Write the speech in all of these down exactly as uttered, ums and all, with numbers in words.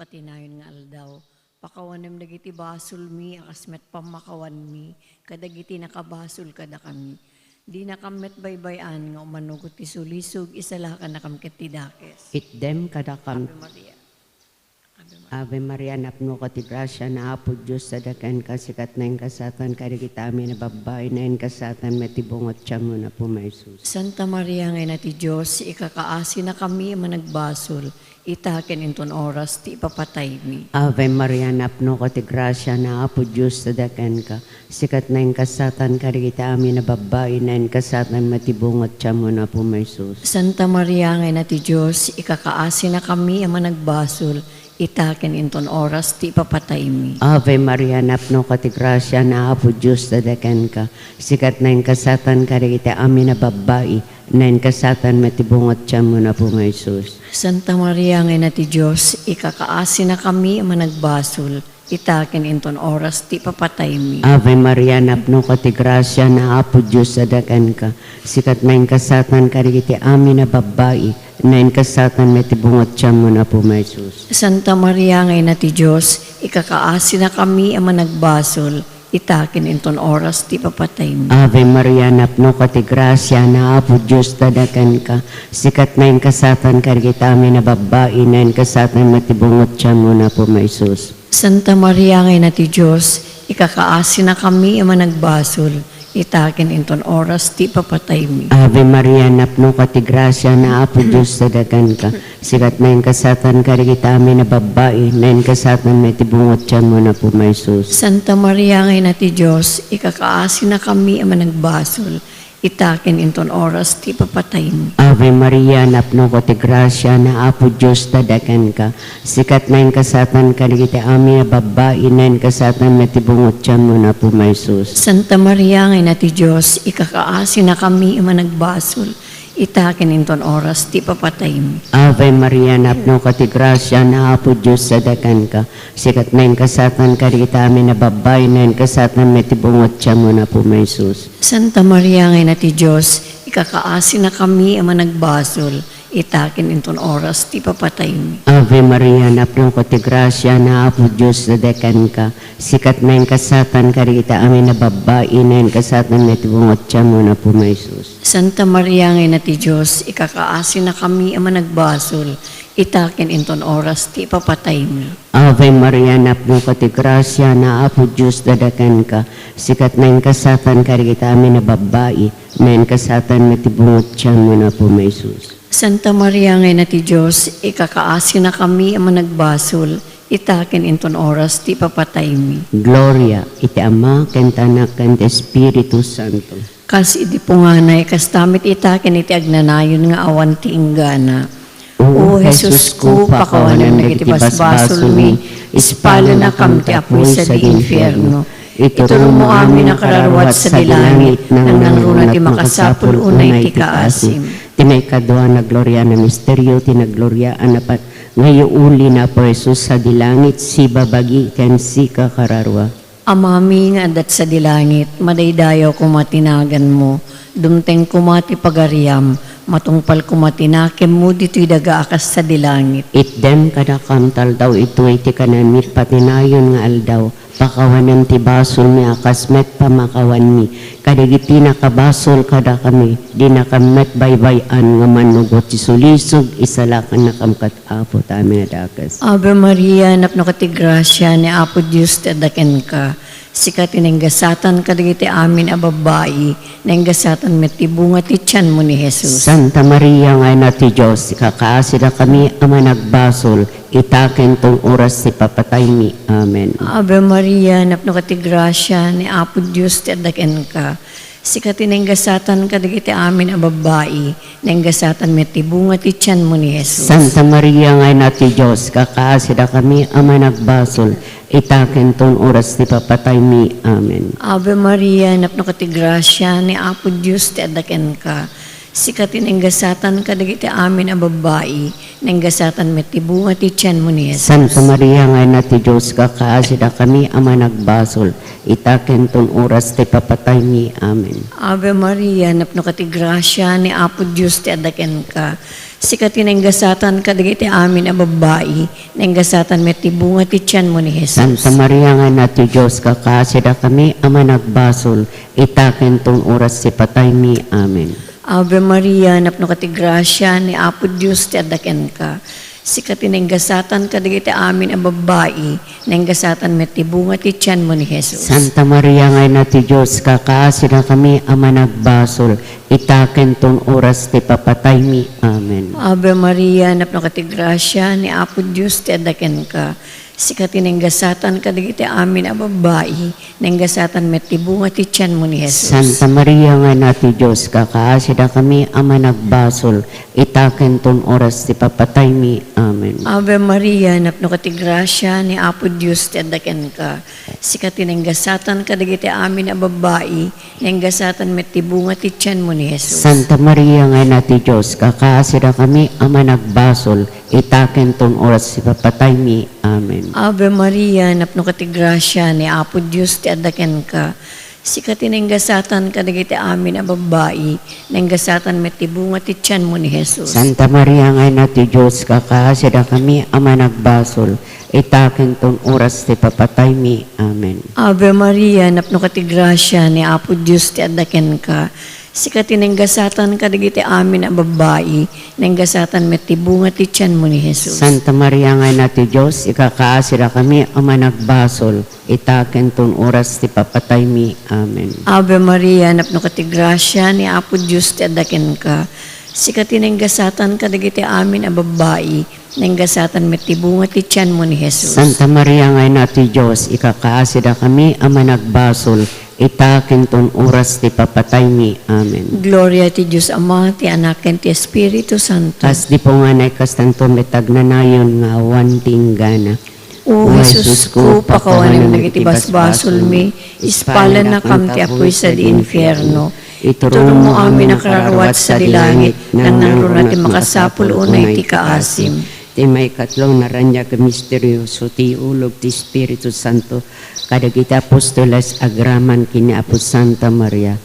Patinayon nga aldaw, pakawanem dagiti basolmi a kas met pammakawanmi kadagiti nakabasol kadakami. Dinakam met baybay-an nga umanugot ti sulisog, isalakannakam ket ti dakes. Itdem kadakam. Ave Maria. Ave Maria. Ave Maria, napnoka ti grasia, ni Apo Dios sadakenka, sika ti naingasatan kadagiti amin a babbai, naingasatan met ti bunga ti tianmo, Apo Jesus. Santa Maria nga Ina ti Dios, ikakaasinakami a managbasol, ita ken inton oras ti ipapataymi. Ave Maria, napnoka ti grasia, ni Apo Dios sadakenka, sika ti naingasatan kadagiti amin a babbai, naingasatan met ti bunga ti tianmo, Apo Jesus. Santa Maria nga Ina ti Dios, ikakaasinakami a managbasol, ita ken inton oras ti ipapataymi. Ave Maria, napnoka ti grasia, ni Apo Dios sadakenka, sika ti naingasatan kadagiti amin a babbai, naingasatan met ti bunga ti tianmo, Apo Jesus. Santa Maria nga Ina ti Dios, ikakaasinakami a managbasol, ita ken inton oras ti ipapataymi. Ave Maria, napnoka ti grasia, ni Apo Dios sadakenka, sika ti naingasatan kadagiti amin a babbai, naingasatan met ti bunga ti tianmo, Apo Jesus. Santa Maria nga Ina ti Dios, ikakaasinakami a managbasol, ita ken inton oras ti ipapataymi. Ave Maria, napnoka ti grasia, ni Apo Dios sadakenka, sika ti naingasatan kadagiti amin a babbai, naingasatan met ti bunga ti tianmo, Apo Jesus. Santa Maria nga Ina ti Dios, ikakaasinakami a managbasol, ita ken inton oras ti ipapataymi. Ave Maria, napnoka ti grasia, ni Apo Dios sadakenka, sika ti naingasatan kadagiti amin a babbai, naingasatan met ti bunga ti tianmo, Apo Jesus. Santa Maria nga Ina ti Dios, ikakaasinakami a managbasol, ita ken inton oras ti ipapataymi. Ave Maria, napnoka ti grasia, ni Apo Dios sadakenka, sika ti naingasatan kadagiti amin a babbai, naingasatan met ti bunga ti tianmo, Apo Jesus. Santa Maria nga Ina ti Dios, ikakaasinakami a managbasol, ita ken inton oras ti ipapataymi. Ave Maria, napnoka ti grasia, ni Apo Dios sadakenka, sika ti naingasatan kadagiti amin a babbai, naingasatan met ti bunga ti tianmo, Apo Jesus. Santa Maria nga Ina ti Dios, ikakaasinakami a managbasol, ita ken inton oras ti ipapataymi. Ave Maria, napnoka ti grasia, ni Apo Dios sadakenka, sika ti naingasatan kadagiti amin a babbai, naingasatan met ti bunga ti tianmo, Apo Jesus. Santa Maria nga Ina ti Dios, ikakaasinakami a managbasol, ita ken inton oras ti ipapataymi. Ave Maria, napnoka ti grasia, ni Apo Dios sadakenka, sika ti naingasatan kadagiti amin a babbai, naingasatan met ti bunga ti tianmo, Apo Jesus. Santa Maria nga Ina ti Dios, ikakaasinakami a managbasol, ita ken inton oras ti ipapataymi. Gloria iti Ama, ken ti Anak, ken ti Espiritu Santo. Kas idi punganay, kasta met ita ken iti agnanayon nga awan ti inggana. O Jesusko, pakawanem dagiti basbasolmi, ispalennakam ti apuy sadi infierno. Ituronmo amin a kararuat sadi langit, nangnangruna ti makasapul unay ti kaasim. Ti maikadua, nagloriaan a misterio ti nagloriaan a pa-, nga iuli ni Apo Jesus sadi langit, sibabagi ken sika kararua. Amami nga adda sadi langit, madaydayaw koma ti naganmo, dumteng koma ti pagariam, matungpal koma ti nakemmo ditoy daga a kas sadi langit. Itdem kadakam ti aldaw itoy ti kananmi ti patinayon nga aldaw, pakawanem ti basolmi a kas met pammakawanmi kadagiti nakabasol kadakami, dinakam met baybay-an nga mannugot ti sulisog, isalakannakam ket Apo ti amin a dakes. Ave Maria, napnoka ti grasia, ni Apo Dios ti adda kenka. Sika ti naingasatan kadagiti amin a babbai, naingasatan met ti bunga ti tianmo ni Jesus. Santa Maria nga Ina ti Dios, ikakaasidakami a managbasol, ita ken ton oras ti papataymi. Amen. Ave Maria, napnoka ti grasia, ni Apo Dios ti adda kenka. Sika ti naingasatan kadagiti amin a babbai, naingasatan met ti bunga ti tianmo ni Jesus. Santa Maria nga Ina ti Dios, ikakaasidakami a managbasol, ita ken ton oras ti papataymi. Amen. Ave Maria, napnoka ti grasia, ni Apo Dios ti adda kenka. Sika ti naingasatan kadagiti amin a babbai, naingasatan met ti bunga ti tianmo ni Jesus. Santa Maria nga Ina ti Dios, ikakaasidakami a managbasol, ita ken ton oras ti papataymi. Amen. Ave Maria, napnoka ti grasia, ni Apo Dios ti adda kenka. Sika ti nainggasatan kadagiti amin a babbai, nainggasatan met ti bunga ti tianmo ni Jesus. Santa Maria nga Ina ti Dios, kakaasidak kami a managbasol, ita ken ton oras ti pataymi. Amen. Ave Maria, napnoka ti grasia, ni Apo Dios ti adda kenka. Sika ti nainggasatan kadagiti amin a babbai, nainggasatan met ti bunga ti tianmo ni Jesus. Santa Maria nga Ina ti Dios, kakaasidak kami a managbasol, ita ken ton oras ti papataymi. Amen. Ave Maria, napnoka ti grasia, ni Apo Dios ti adda kenka. Sika ti nainggasatan kadagiti amin a babbai, nainggasatan met ti bunga ti tianmo ni Jesus. Santa Maria nga Ina ti Dios, kakaasidak kami a managbasol, ita ken ton oras ti papataymi. Amen. Ave Maria, napnoka ti grasia, ni Apo Dios ti adda kenka. Sika ti nainggasatan kadagiti amin a babbai, nainggasatan met ti bunga ti tianmo ni Jesus. Santa Maria nga Ina ti Dios, kakaasidak kami a managbasol, ita ken ton oras ti papataymi. Amen. Ave Maria, napnoka ti grasia, ni Apo Dios ti adda kenka. Sika ti nainggasatan kadagiti amin a babbai, nainggasatan met ti bunga ti tianmo ni Jesus. Santa Maria nga Ina ti Dios, kakaasidak kami a managbasol, ita ken ton oras ti papataymi. Amen. Ave Maria, napnoka ti grasia, ni Apo Dios ti adda kenka. Sika ti nainggasatan kadagiti amin a babbai, nainggasatan met ti bunga ti tianmo ni Jesus. Santa Maria nga Ina ti Dios, ikakaasidak kami a managbasol, ita ken ton oras ti papataymi. Amen. Ave Maria, napnoka ti grasia, ni Apo Dios ti adda kenka. Sika ti nainggasatan kadagiti amin a babbai, nainggasatan met ti bunga ti tianmo ni Jesus. Santa Maria nga Ina ti Dios, ikakaasidak kami a managbasol, ita ken ton oras ti papataymi. Amen. Gloria ti Dios Ama, ti Anak, ken ti Espiritu Santo. Kas di punganay, kastanto met agnanayon nga awan ti inggana. O Jesusko, pakawanem dagiti basbasolmi, ispalennakam ti apuy sadi infierno. Iturongmo amin a kararwat sadi langit, nangnangruna ti makasapul unay ti kaasim. Ti maikatlo, naraniag a misterioso, ti ulog ti Espiritu Santo kadagiti apostoles agraman ken ni Apo Santa Maria.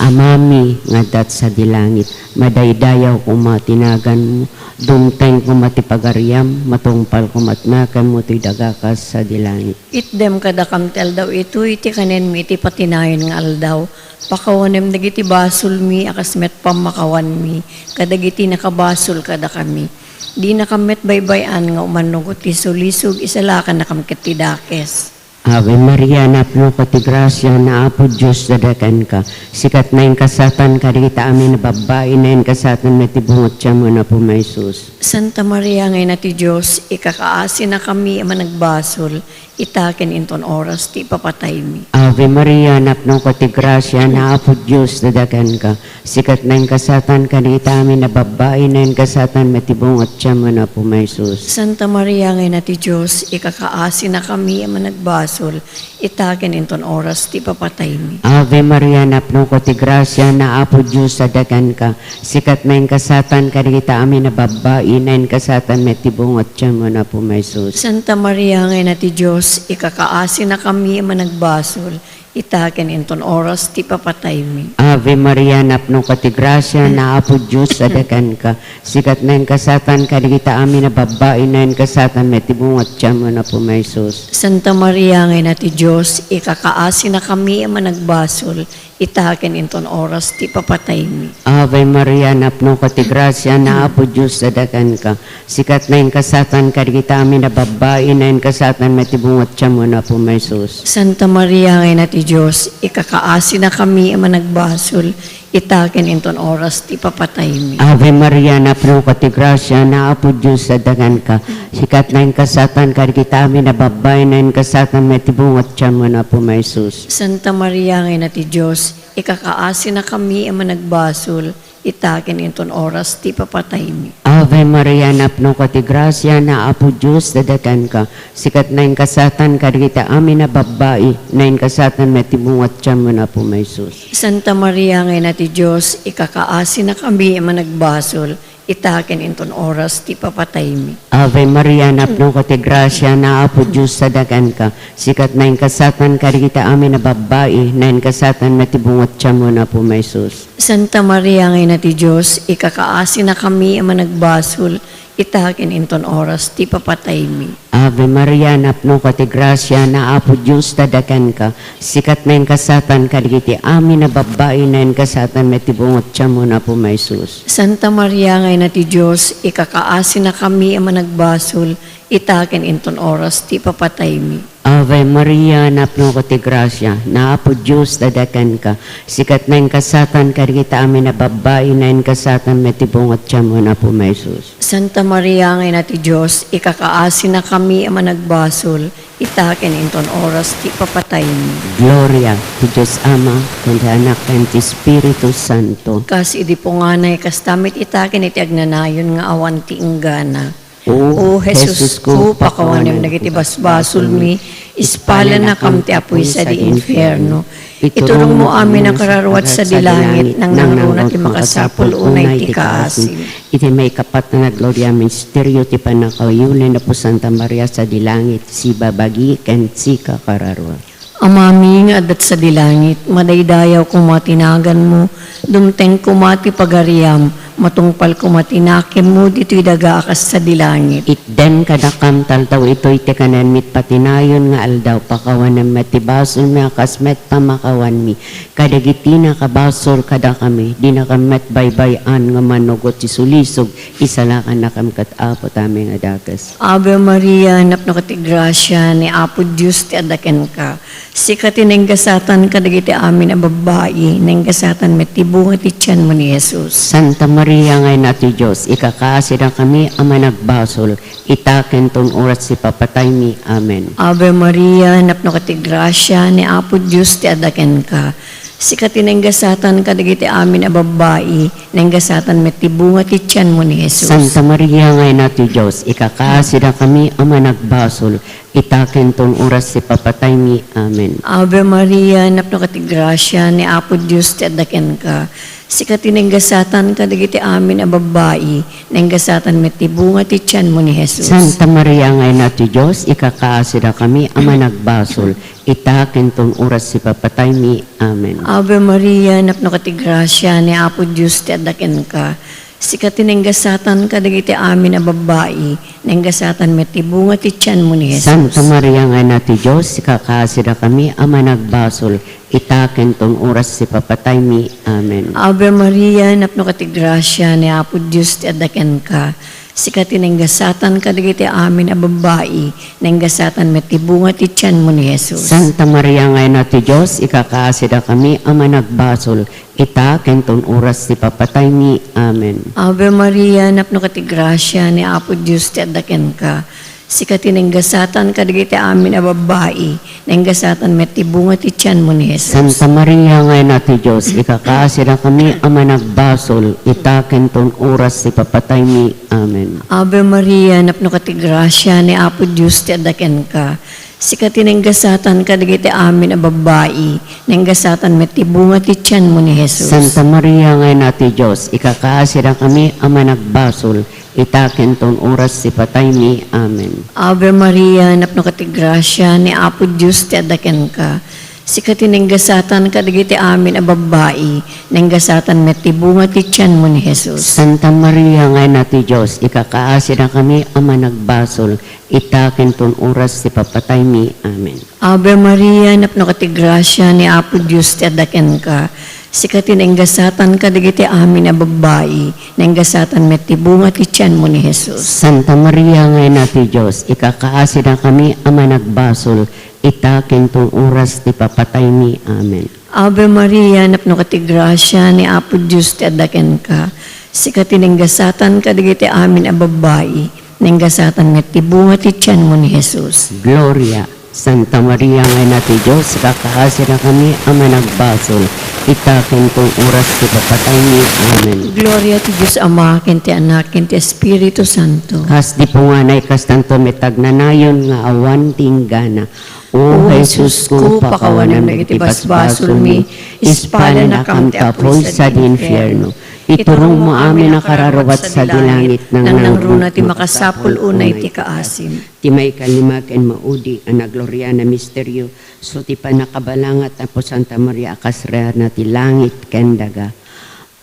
Amami nga adda sadi langit, madaydayaw koma ti naganmo, dumteng koma ti pagariam, matungpal koma ti naganmo toy dagaka sadi langit. Itdem kadakam ti aldaw itoy ti kanenmi iti patinayon nga aldaw. Pakawanem dagiti basolmi a kas met pammakawanmi kadagiti nakabasol kadakami. Dinakam met baybay-an nga umannurot ti sulisog, isalakannakam ket ti dakes. Ave Maria, napnoka ti grasia, ni Apo Dios dadakenka. Sika ti naingkasatan kadagiti amin a babbai, naingkasatan met ti bunga ti tianmo, Apo Jesus. Santa Maria nga Ina ti Dios, ikakaasinakami a managbasol, ita ken inton oras ti ipapataymi. Ave Maria, napnoka ti grasia, ni Apo Dios dadakenka. Sika ti naingkasatan kadagiti amin a babbai, naingkasatan met ti bunga ti tianmo, Apo Jesus. Santa Maria nga Ina ti Dios, ikakaasinakami a managbasol, ita ken inton oras ti ipapataymi. Ave Maria, napnoka ti grasia, ni Apo Dios dadakenka. Sika ti naingkasatan kadagiti amin a babbai, naingkasatan met ti bunga ti tianmo, Apo Jesus. Santa Maria nga Ina ti Dios, ikakaasinakami a managbasol, ita ken inton oras ti ipapataymi. Ave Maria, napnoka ti grasia, ni Apo Dios dadakenka. Sika ti naingkasatan kadagiti amin a babbai, naingkasatan met ti bunga ti tianmo, Apo Jesus. Santa Maria nga Ina ti Dios, ikakaasinakami a managbasol, ita ken inton oras ti ipapataymi. Ave Maria, napnoka ti grasia, ni Apo Dios dadakenka. Sika ti naingkasatan kadagiti amin a babbai, naingkasatan met ti bunga ti tianmo, Apo Jesus. Santa Maria nga Ina ti Dios, ikakaasinakami a managbasol, ita ken inton oras ti ipapataymi. Ave Maria, napnoka ti grasia, ni Apo Dios dadakenka. Sika ti naingkasatan kadagiti amin a babbai, naingkasatan met ti bunga ti tianmo, Apo Jesus. Santa Maria nga Ina ti Dios, ikakaasinakami a managbasol, ita ken inton oras ti ipapataymi. Ave Maria, napnoka ti grasia, ni Apo Dios dadakenka. Sika ti naingkasatan kadagiti amin a babbai, naingkasatan met ti bunga ti tianmo, Apo Jesus. Santa Maria nga Ina ti Dios, ikakaasinakami a managbasol, ita ken inton oras ti ipapataymi. Ave Maria, napnoka ti grasia, ni Apo Dios dadakenka. Sika ti naingkasatan kadagiti amin a babbai, naingkasatan met ti bunga ti tianmo, Apo Jesus. Santa Maria nga Ina ti Dios, ikakaasinakami a managbasol, ita ken inton oras ti papataymi. Ave Maria, napnoka ti grasia, ni Apo Dios ti adda kenka. Sika ti naingasatan kadagiti amin a babbai, naingasatan met ti bunga ti tiammo, ni Apo mi Jesus. Santa Maria nga Ina ti Dios, ikakaasinakami a managbasol, ita ken inton oras ti papataymi. Ave Maria, napnoka ti grasia, ni Apo Dios ti adda kenka. Sika ti naingasatan kadagiti amin a babbai, naingasatan met ti bunga ti tiammo, ni Apo mi Jesus. Santa Maria nga Ina ti Dios, ikakaasinakami a managbasol, ita ken inton oras ti papataymi. Gloria ti Dios Ama, ken ti Anak, ken ti Espiritu Santo. Kas idi punganay, kasta met ita ken iti agnanayon nga awan ti inggana. O O Jesus ko, pakawanem dagiti basbasolmi, ispalanakam ti apuy sadi infierno. Iturongmo amin a kararuat sadi langit, nangnangruna ti makasapul unay ti kaasim. Iti maikapat a nagloria misterio ti pannakayuli ni Apo Santa Maria sadi langit, sibabagi ken sika kararuat. Amami nga adda sadi langit, madaydayaw koma ti naganmo, dumteng koma ti pagariam, matungpal koma ti nakemmo ditoy daga a kas sadi langit. Itdem kadakam taldaw itoy ti kanenmi iti patinayon nga aldaw, pakawanem met ti basolmi a kas met pamakawanmi kadagiti nakabasol kadakami, dinakam met baybay-an nga manugot ti sulisog, isalakannakam ket Apo ta amin a dakes. Ave Maria, napnoka ti grasia, ni Apo Dios ti adda kenka. Sika ti naingasatan kadagiti amin a babbai, naingasatan met ti bunga ti tianmo ni Jesus. Santa Maria nga Ina ti Dios, ikakaasidakami a managbasol, ita ken ton oras ti papataymi. Amen. Ave Maria, napnoka ti grasia, ni Apo Dios ti adda kenka. Sika ti naingasatan kadagiti amin a babbai, naingasatan met ti bunga ti tianmo ni Jesus. Santa Maria nga Ina ti Dios, ikakaasidakami a managbasol, ita ken ton oras ti papataymi. Amen. Ave Maria, napnoka ti grasia, ni Apo Dios ti adda kenka. Sika ti naingasatan kadagiti amin a babbai, naingasatan met ti bunga ti tianmo ni Jesus. Santa Maria nga Ina ti Dios, ikakaasidakami a managbasol, ita ken ton oras ti papataymi. Amen. Ave Maria, napnoka ti grasia, ni Apo Dios ti adda kenka. Sika ti naingasatan kadagiti amin a babbai, naingasatan met ti bunga ti tianmo ni Jesus. Santa Maria nga Ina ti Dios, ikakaasidakami a managbasol, ita ken ton oras ti papataymi. Amen. Ave Maria, napnoka ti grasia, ni Apo Dios ti adda kenka. Sika ti naingasatan kadagiti amin a babbai, naingasatan met ti bunga ti tianmo ni Jesus. Santa Maria nga Ina ti Dios, ikakaasidakami a managbasol, ita ken ton oras ti papataymi. Amen. Ave Maria, napnoka ti grasia, ni Apo Dios ti adda kenka. Sika ti naingasatan kadagiti amin a babbai, naingasatan met ti bunga ti tianmo ni Jesus. Santa Maria nga Ina ti Dios, ikakaasidakami a managbasol, ita ken ton oras ti papataymi. Amen. Ave Maria, napnoka ti grasia, ni Apo Dios ti adda kenka. Sika ti naingasatan kadagiti amin a babbai, naingasatan met ti bunga ti tianmo ni Jesus. Santa Maria nga Ina ti Dios, ikakaasidakami a managbasol, ita ken ton oras ti pataymi. Amen. Ave Maria, napnoka ti grasia, ni Apo Dios ti adda kenka. Sika ti naingasatan kadagiti amin a babbai, naingasatan met ti bunga ti tianmo ni Jesus. Santa Maria nga Ina ti Dios, ikakaasidakami a managbasol, ita ken ton oras ti papataymi. Amen. Ave Maria, napnoka ti grasia, ni Apo Dios ti adda kenka. Sika ti naingasatan kadagiti amin a babbai, naingasatan met ti bunga ti tianmo ni Jesus. Santa Maria nga Ina ti Dios, ikakaasidakami a managbasol, ita ken ton oras ti papataymi. Amen. Ave Maria, napnoka ti grasia, ni Apo Dios ti adda kenka. Sika ti naingasatan kadagiti amin a babbai, naingasatan met ti bunga ti tianmo ni Jesus. Gloria. Santa Maria nga Ina ti Dios, ikakaasidakami a managbasol, ita ken ton oras ti papataymi. Amen. Gloria ti Dios Ama, ken ti Anak, ken ti Espiritu Santo. Kas di punganay, kastanto met agnanayon nga awan ti inggana. O Jesus ko, pakawanem dagiti basbasolmi, ispalanakam ti apuy sadi infierno. Iturongmo amin a kararuat sadi langit, nangnangruna ti makasapul unay ti kaasim. Ti maikalima ken maudi a nagloriana misterio, so ti pannakabalangat ni Apo Santa Maria a kasraena ti langit ken daga.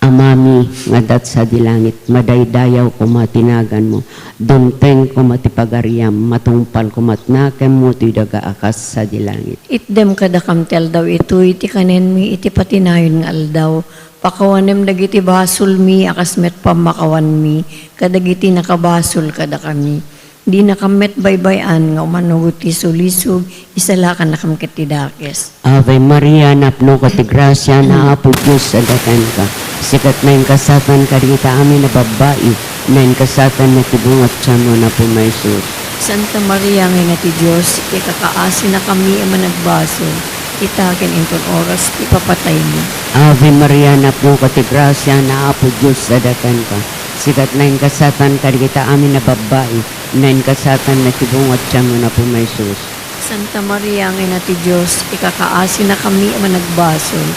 Amami nga adda sadi langit, madaydayaw koma ti naganmo. Dumteng koma ti pagariam, matungpal koma ti nakemmo toy daga a kas sadi langit. Itdem kadakam ti aldaw itoy ti kanenmi iti patinayon nga aldaw. Pakawanem dagiti basolmi a kas met pammakawanmi kadagiti nakabasol kadakami. Dinakam met baybay-an nga umannurot ti sulisog, isalakannakam ket ti dakes. Ave Maria, napnoka ti grasia, ni Apo Dios adda kenka. Sika ti nainkasaton kadagita amin a babbai, nainkasaton met ti bunga ti tianmo, ni Apo Jesus. Santa Maria nga Ina ti Dios, ikakaasinakami a managbasol, ita ken inton oras ti ipapataymi. Ave Maria, napnoka ti grasia, ni Apo Dios adda kenka. Sika ti nainkasaton kadagita amin a babbai, nainkasaton met ti bunga ti tianmo, ni Apo Jesus. Santa Maria nga Ina ti Dios, ikakaasinakami a managbasol,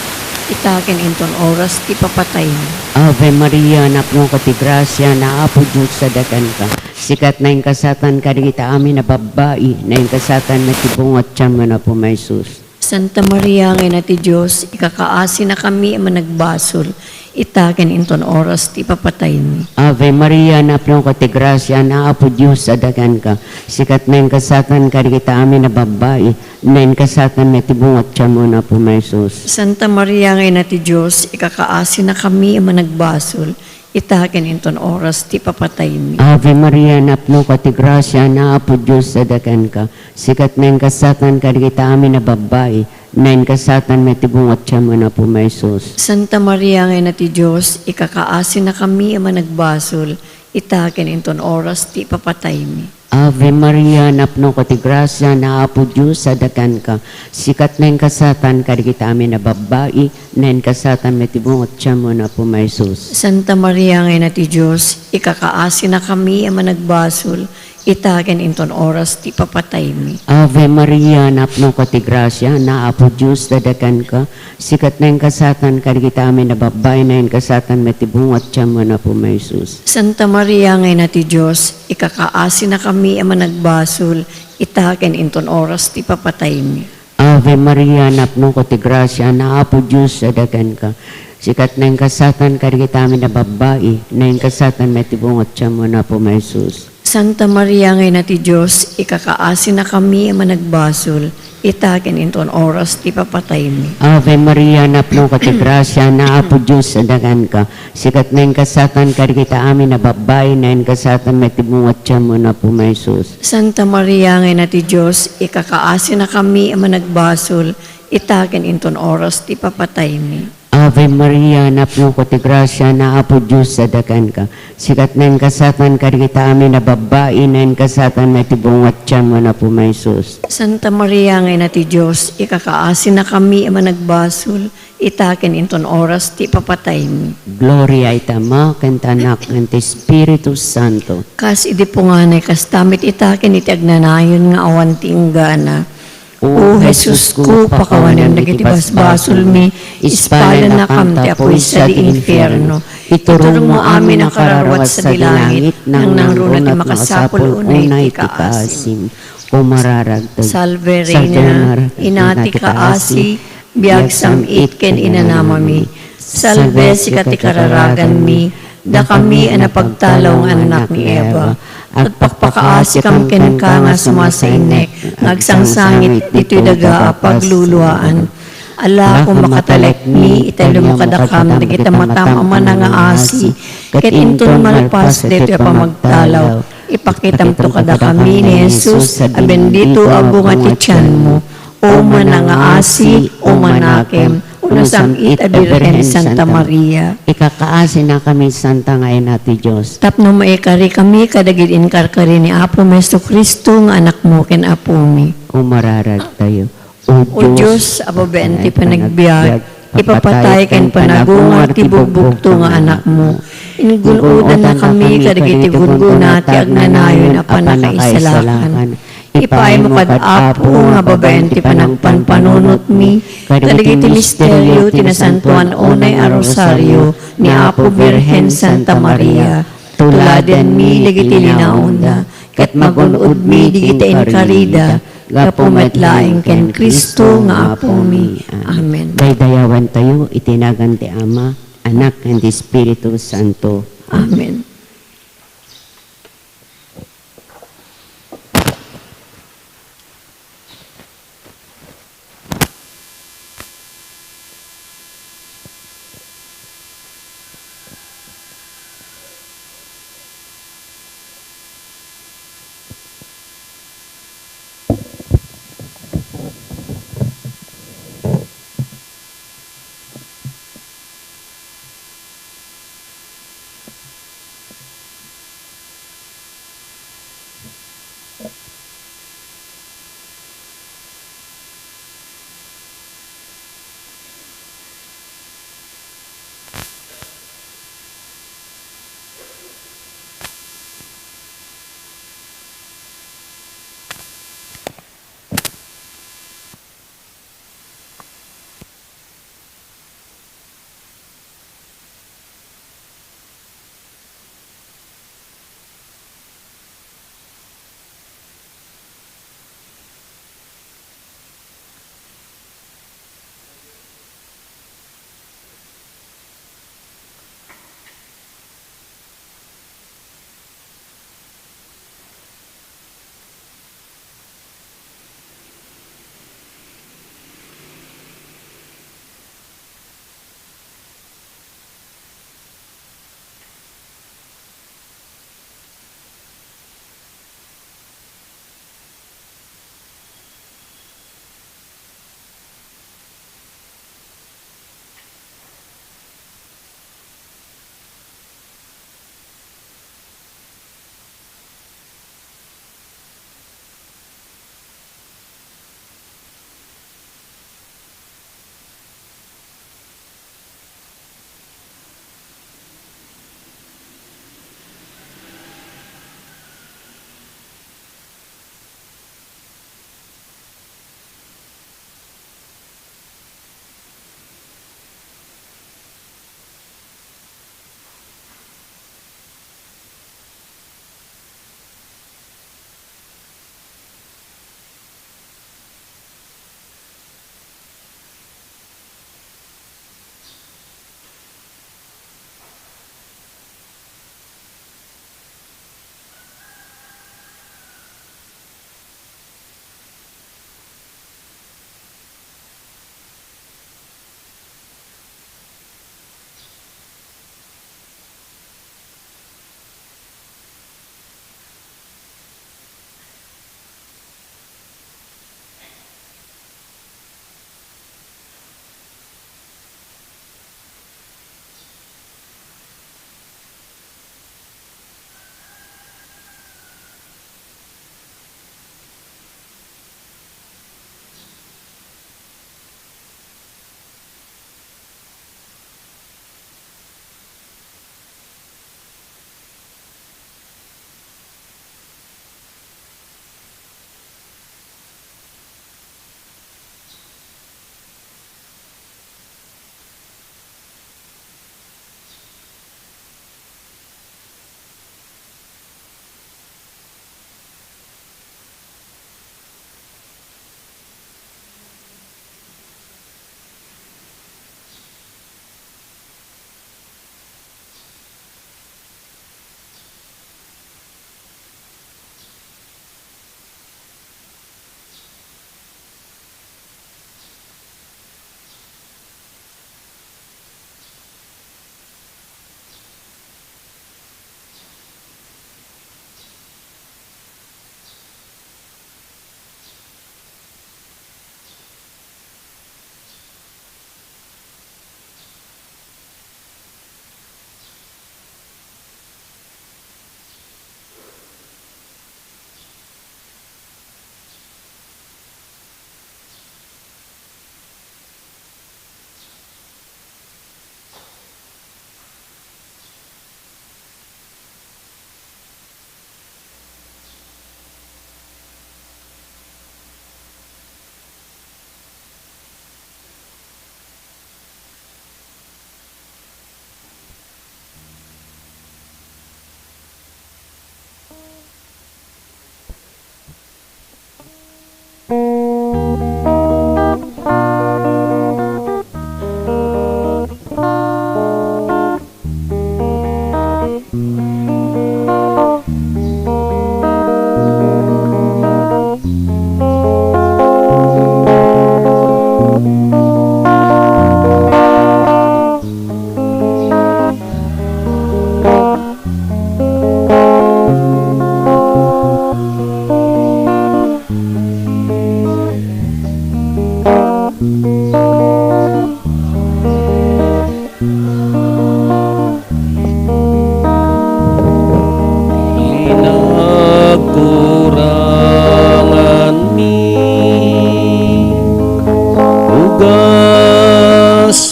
ita ken inton oras ti ipapataymi. Ave Maria, napnoka ti grasia, ni Apo Dios adda kenka. Sika ti nainkasaton kadagita amin a babbai, nainkasaton met ti bunga ti tianmo, ni Apo Jesus. Santa Maria nga Ina ti Dios, ikakaasinakami a managbasol, ita ken inton oras ti ipapataymi. Ave Maria, napnoka ti grasia, ni Apo Dios adda kenka. Sika ti nainkasaton kadagita amin a babbai, nainkasaton met ti bunga ti tianmo, ni Apo Jesus. Santa Maria nga Ina ti Dios, ikakaasinakami a managbasol, ita ken inton oras ti ipapataymi. Ave Maria, napnoka ti grasia, ni Apo Dios adda kenka. Sika ti nainkasaton kadagita amin a babbai, nainkasaton met ti bunga ti tianmo, ni Apo Jesus. Santa Maria nga Ina ti Dios, ikakaasinakami a managbasol, ita ken inton oras ti ipapataymi. Ave Maria, napnoka ti grasia, ni Apo Dios adda kenka. Sika ti nainkasaton kadagita amin a babbai, nainkasaton met ti bunga ti tianmo, ni Apo Jesus. Santa Maria nga Ina ti Dios, ikakaasinakami a managbasol, ita ken inton oras ti ipapataymi. Ave Maria, napnoka ti grasia, ni Apo Dios adda kenka. Sika ti nainkasaton kadagita amin a babbai, nainkasaton met ti bunga ti tianmo, ni Apo Jesus. Santa Maria nga Ina ti Dios, ikakaasinakami a managbasol, ita ken inton oras ti ipapataymi. Ave Maria, napnoka ti grasia, ni Apo Dios adda kenka. Sika ti nainkasaton kadagita amin a babbai, nainkasaton met ti bunga ti tianmo, ni Apo Jesus. Santa Maria nga Ina ti Dios, ikakaasinakami a managbasol, ita ken inton oras ti ipapataymi. Ave Maria, napnoka ti grasia, ni Apo Dios adda kenka. Sika ti nainkasaton kadagita amin a babbai, nainkasaton met ti bunga ti tianmo, ni Apo Jesus. Santa Maria nga Ina ti Dios, ikakaasinakami a managbasol, ita ken inton oras ti ipapataymi. Ave Maria, napnoka ti grasia, ni Apo Dios adda kenka. Sika ti nainkasaton kadagita amin a babbai, nainkasaton met ti bunga ti tianmo, ni Apo Jesus. Santa Maria nga Ina ti Dios, ikakaasinakami a managbasol, ita ken inton oras ti ipapataymi. Gloria iti Ama, ken ti Anak, ken ti Espiritu Santo. Kas idi punganay, kasta met ita ken iti agnanayon nga awan ti inggana. O Jesusko, pakawanem dagiti basbasolmi, ispalennakam ti apuy sadi infierno. Iturongmo amin a kararuat sadi langit, nangnangruna ti makasapul unay ti kaasim. O mararag tayo. Salve Reina, Ina ti kaasi, biag sam-it ken inanamami. Salve, sika ti kararaganmi, dakami a napagtalaw nga annak ni Eva. Agpakpakaasikam kenka nga sumasainnek nga agsangsangit ditoy daga a pagluluaan. Alako, makatalekmi, itellem kadakam dagiti matam a manangaasi, ket inton malpas daytoy a pamagtalaw, ipakitamto kadakami ni Jesus a bendito a bunga ti tianmo. O manangaasi, o manakem, o nasam-it a Birhen Santa Maria. Ikakaasinakami, Santa nga Ina ti Dios. Tapno maikarikami kadagiti inkarkari ni Apom Jesu-Cristo nga Anakmo ken Apomi. O mararag tayo. O Dios, a babaen ti panagbiag, ipapatay ken panagungar ti bugbugto nga Anakmo. Ingun-odannakami kadagiti gunggona ti agnanayon a pannakaisalakan. Ipaaymo kad Apo nga babaen ti panagpanpanunotmi kadagiti misterio ti nasantuan unay a Rosario ni Apo Birhen Santa Maria. Tuladenmi dagiti linaonna ket magun-odmi dagiti inkarida gapu met laeng ken Cristo nga Apomi. Amen. Daydayawantayo iti nagan ti Ama, Anak, ken ti Espiritu Santo. Amen.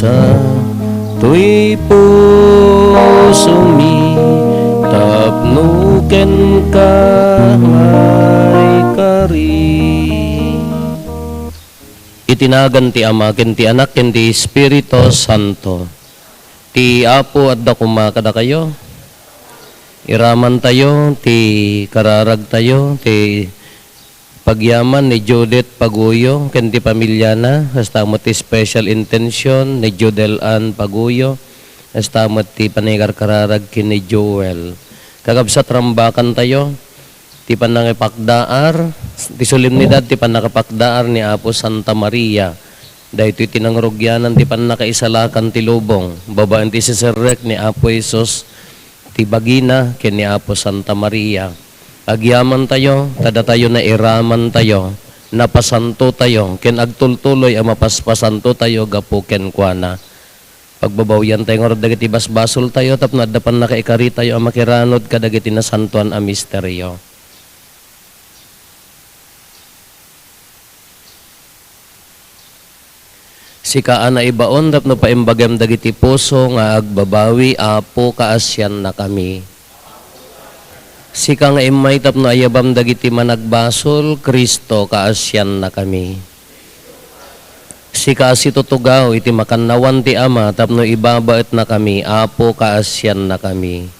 Datoy pusomi tapno kenka nga ikari. Iti nagan ti Ama, ken ti Anak, ken ti Espiritu Santo. Ti Apo adda koma kadakayo. Iramantayo ti kararagtayo, ti pagyaman ni Judith Paguyo ken ti pamilyana, kasta met ti special intention ni Judel Ann Paguyo, kasta met ti panangikarkararag ken ni Joel. Kakabsat, rambakantayo ti pannakipakdaar, ti solemnidad ti pannakipakdaar ni Apo Santa Maria. Daytoy ti nangrugianan ti pannakaisalakan ti lubong, babaen ti siserrek ni Apo Jesus, ti bagina ken ni Apo Santa Maria. Agyamantayo, ta datayo nairamantayo, napasantotayo, ken agtultuloy a mapaspasantotayo gapu kenkuana. Pagbabawiantayo ngarud dagiti basbasoltayo tapno adda pannakaikaritayo a makiranud kadagiti nasantoan a misterio. Sika a naibaon tapno paimbagem dagiti puso nga agbabawi, Apo, kaasiannakami. Sika nga immay tapno ayabam dagiti managbasol, Cristo, kaasiannakami. Sika a situtugaw iti makannawan ti Ama tapno ibabaetnakami, Apo, kaasiannakami.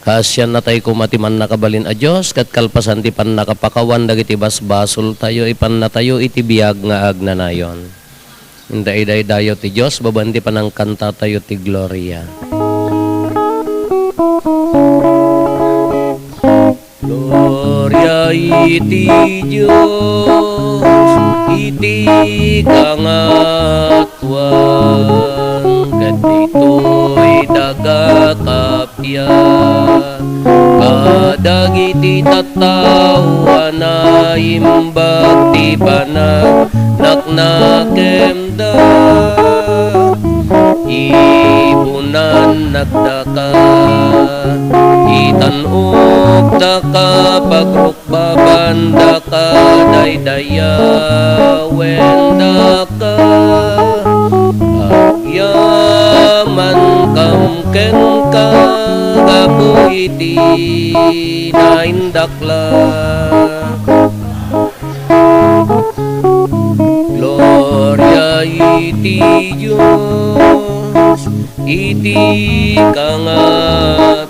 Kaasiannatay koma ti Mannakabalin a Dios, ket kalpasan ti pannakapakawan dagiti basbasoltayo, ipannatayo iti biag nga agnanayon. Indaydaydayaw ti Dios babaen ti panangkantatayo ti gloria. Gloria iti Dios iti kangatoan, ket ditoy daga kappia kadagiti tattao a naimbag ti pananaknakemda. Ibunan nagdaka, itan-okdaka, pagrukbabandaka, daydayawendaka. Agyamankam kenka gapu iti naindakla. Gloria iti Dios iti kangatoan.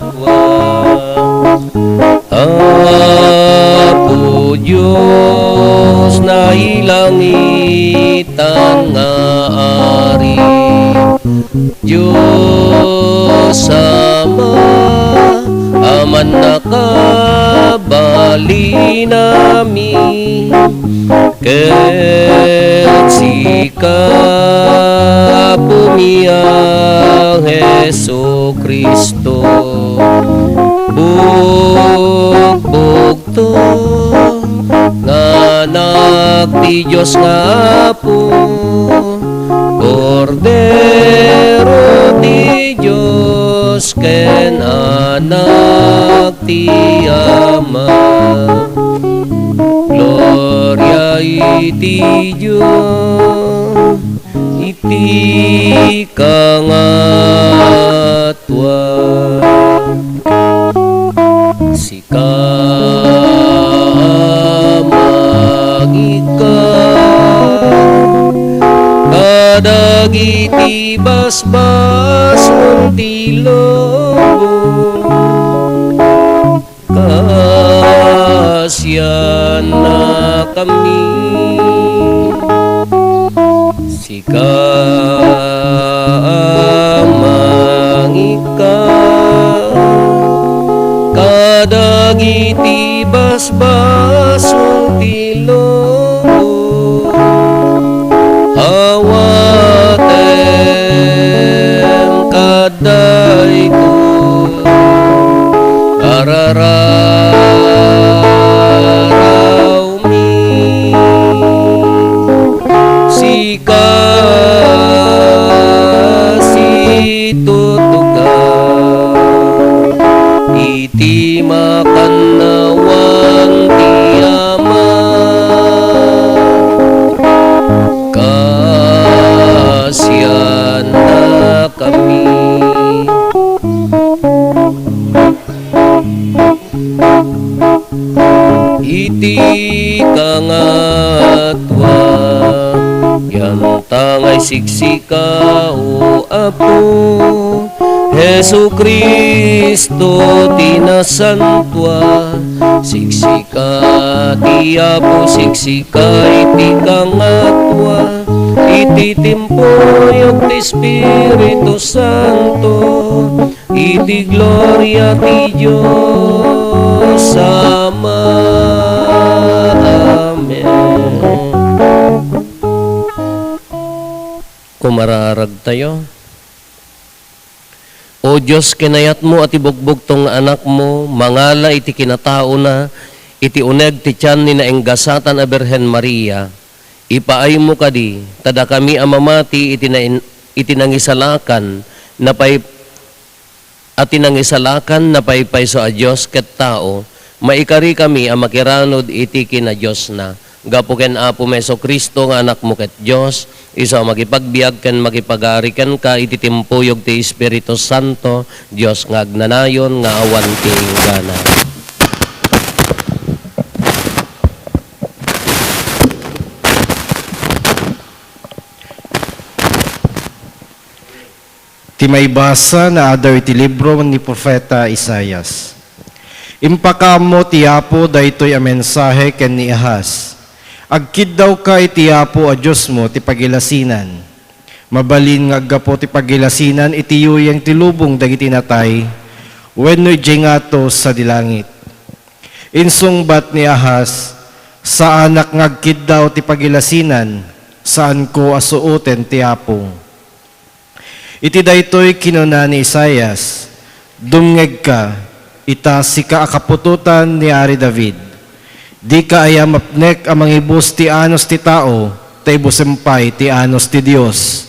Apo Dios, nailangitan nga Ari, Dios Ama a mannakabalinami, ket sika, Apomi a Jesu-Cristo, bukbukto nga Anak ti Dios nga Apo, Kordero ti Dios ken Anak ti Ama. Gloria iti Dios iti kangatoan. Sika a mangikkan kadagiti basbasol ti lubong, kaasiannakami. Sika a mangikkan kadagiti basbasol ti lubong, awatem kad daytoy karararawmi. Sika situtugaw iti makannawan ti Siksika, O Apo, Jesu-Cristo ti nasantua. Siksika ti Apo, siksika iti kangatua. Iti timpuyog ti Espiritu Santo, iti gloria ti Dios Ama. Amen. Kumararagtayo. O Dios, kinayatmo a ti bugbugtong nga Anakmo mangala iti kinataona iti uneg ti tian ni naenggasatan a Birhen Maria, ipaaymo kadi, ta dakami a mamati iti nain-, iti nangisalakan, napay-, a ti nangisalakan, napaypayso a Dios ket tao, maikarikami a makiranud iti kinadiosna. Gapu ken Apomi Jesu-Cristo nga Anakmo ket Dios, isu a makipagbiag ken makipagari kenka iti timpuyog ti Espiritu Santo, Dios nga agnanayon nga awan ti inggana. Ti maibasa naadaw iti libro ni Profeta Isaias. Impakaammo ti Apo daytoy a mensahe ken ni Ahaz, "Agkiddawka iti Apo a Diosmo ti pagilasinan. Mabalin nga aggapu ti pagilasinan iti yuyeng ti lubong dagiti natay wenno idiay ngato sadi langit." Insungbat ni Ahaz, "Saanak nga agkiddaw ti pagilasinan, saanko a suoten ti Apo." Iti daytoy kinuna ni Isaias, "Dumngegka, ita sika a kaputotan ni Ari David. Dika aya mapnek a mangibus ti anus ti tao, ta ibusem pay ti anus ti Dios.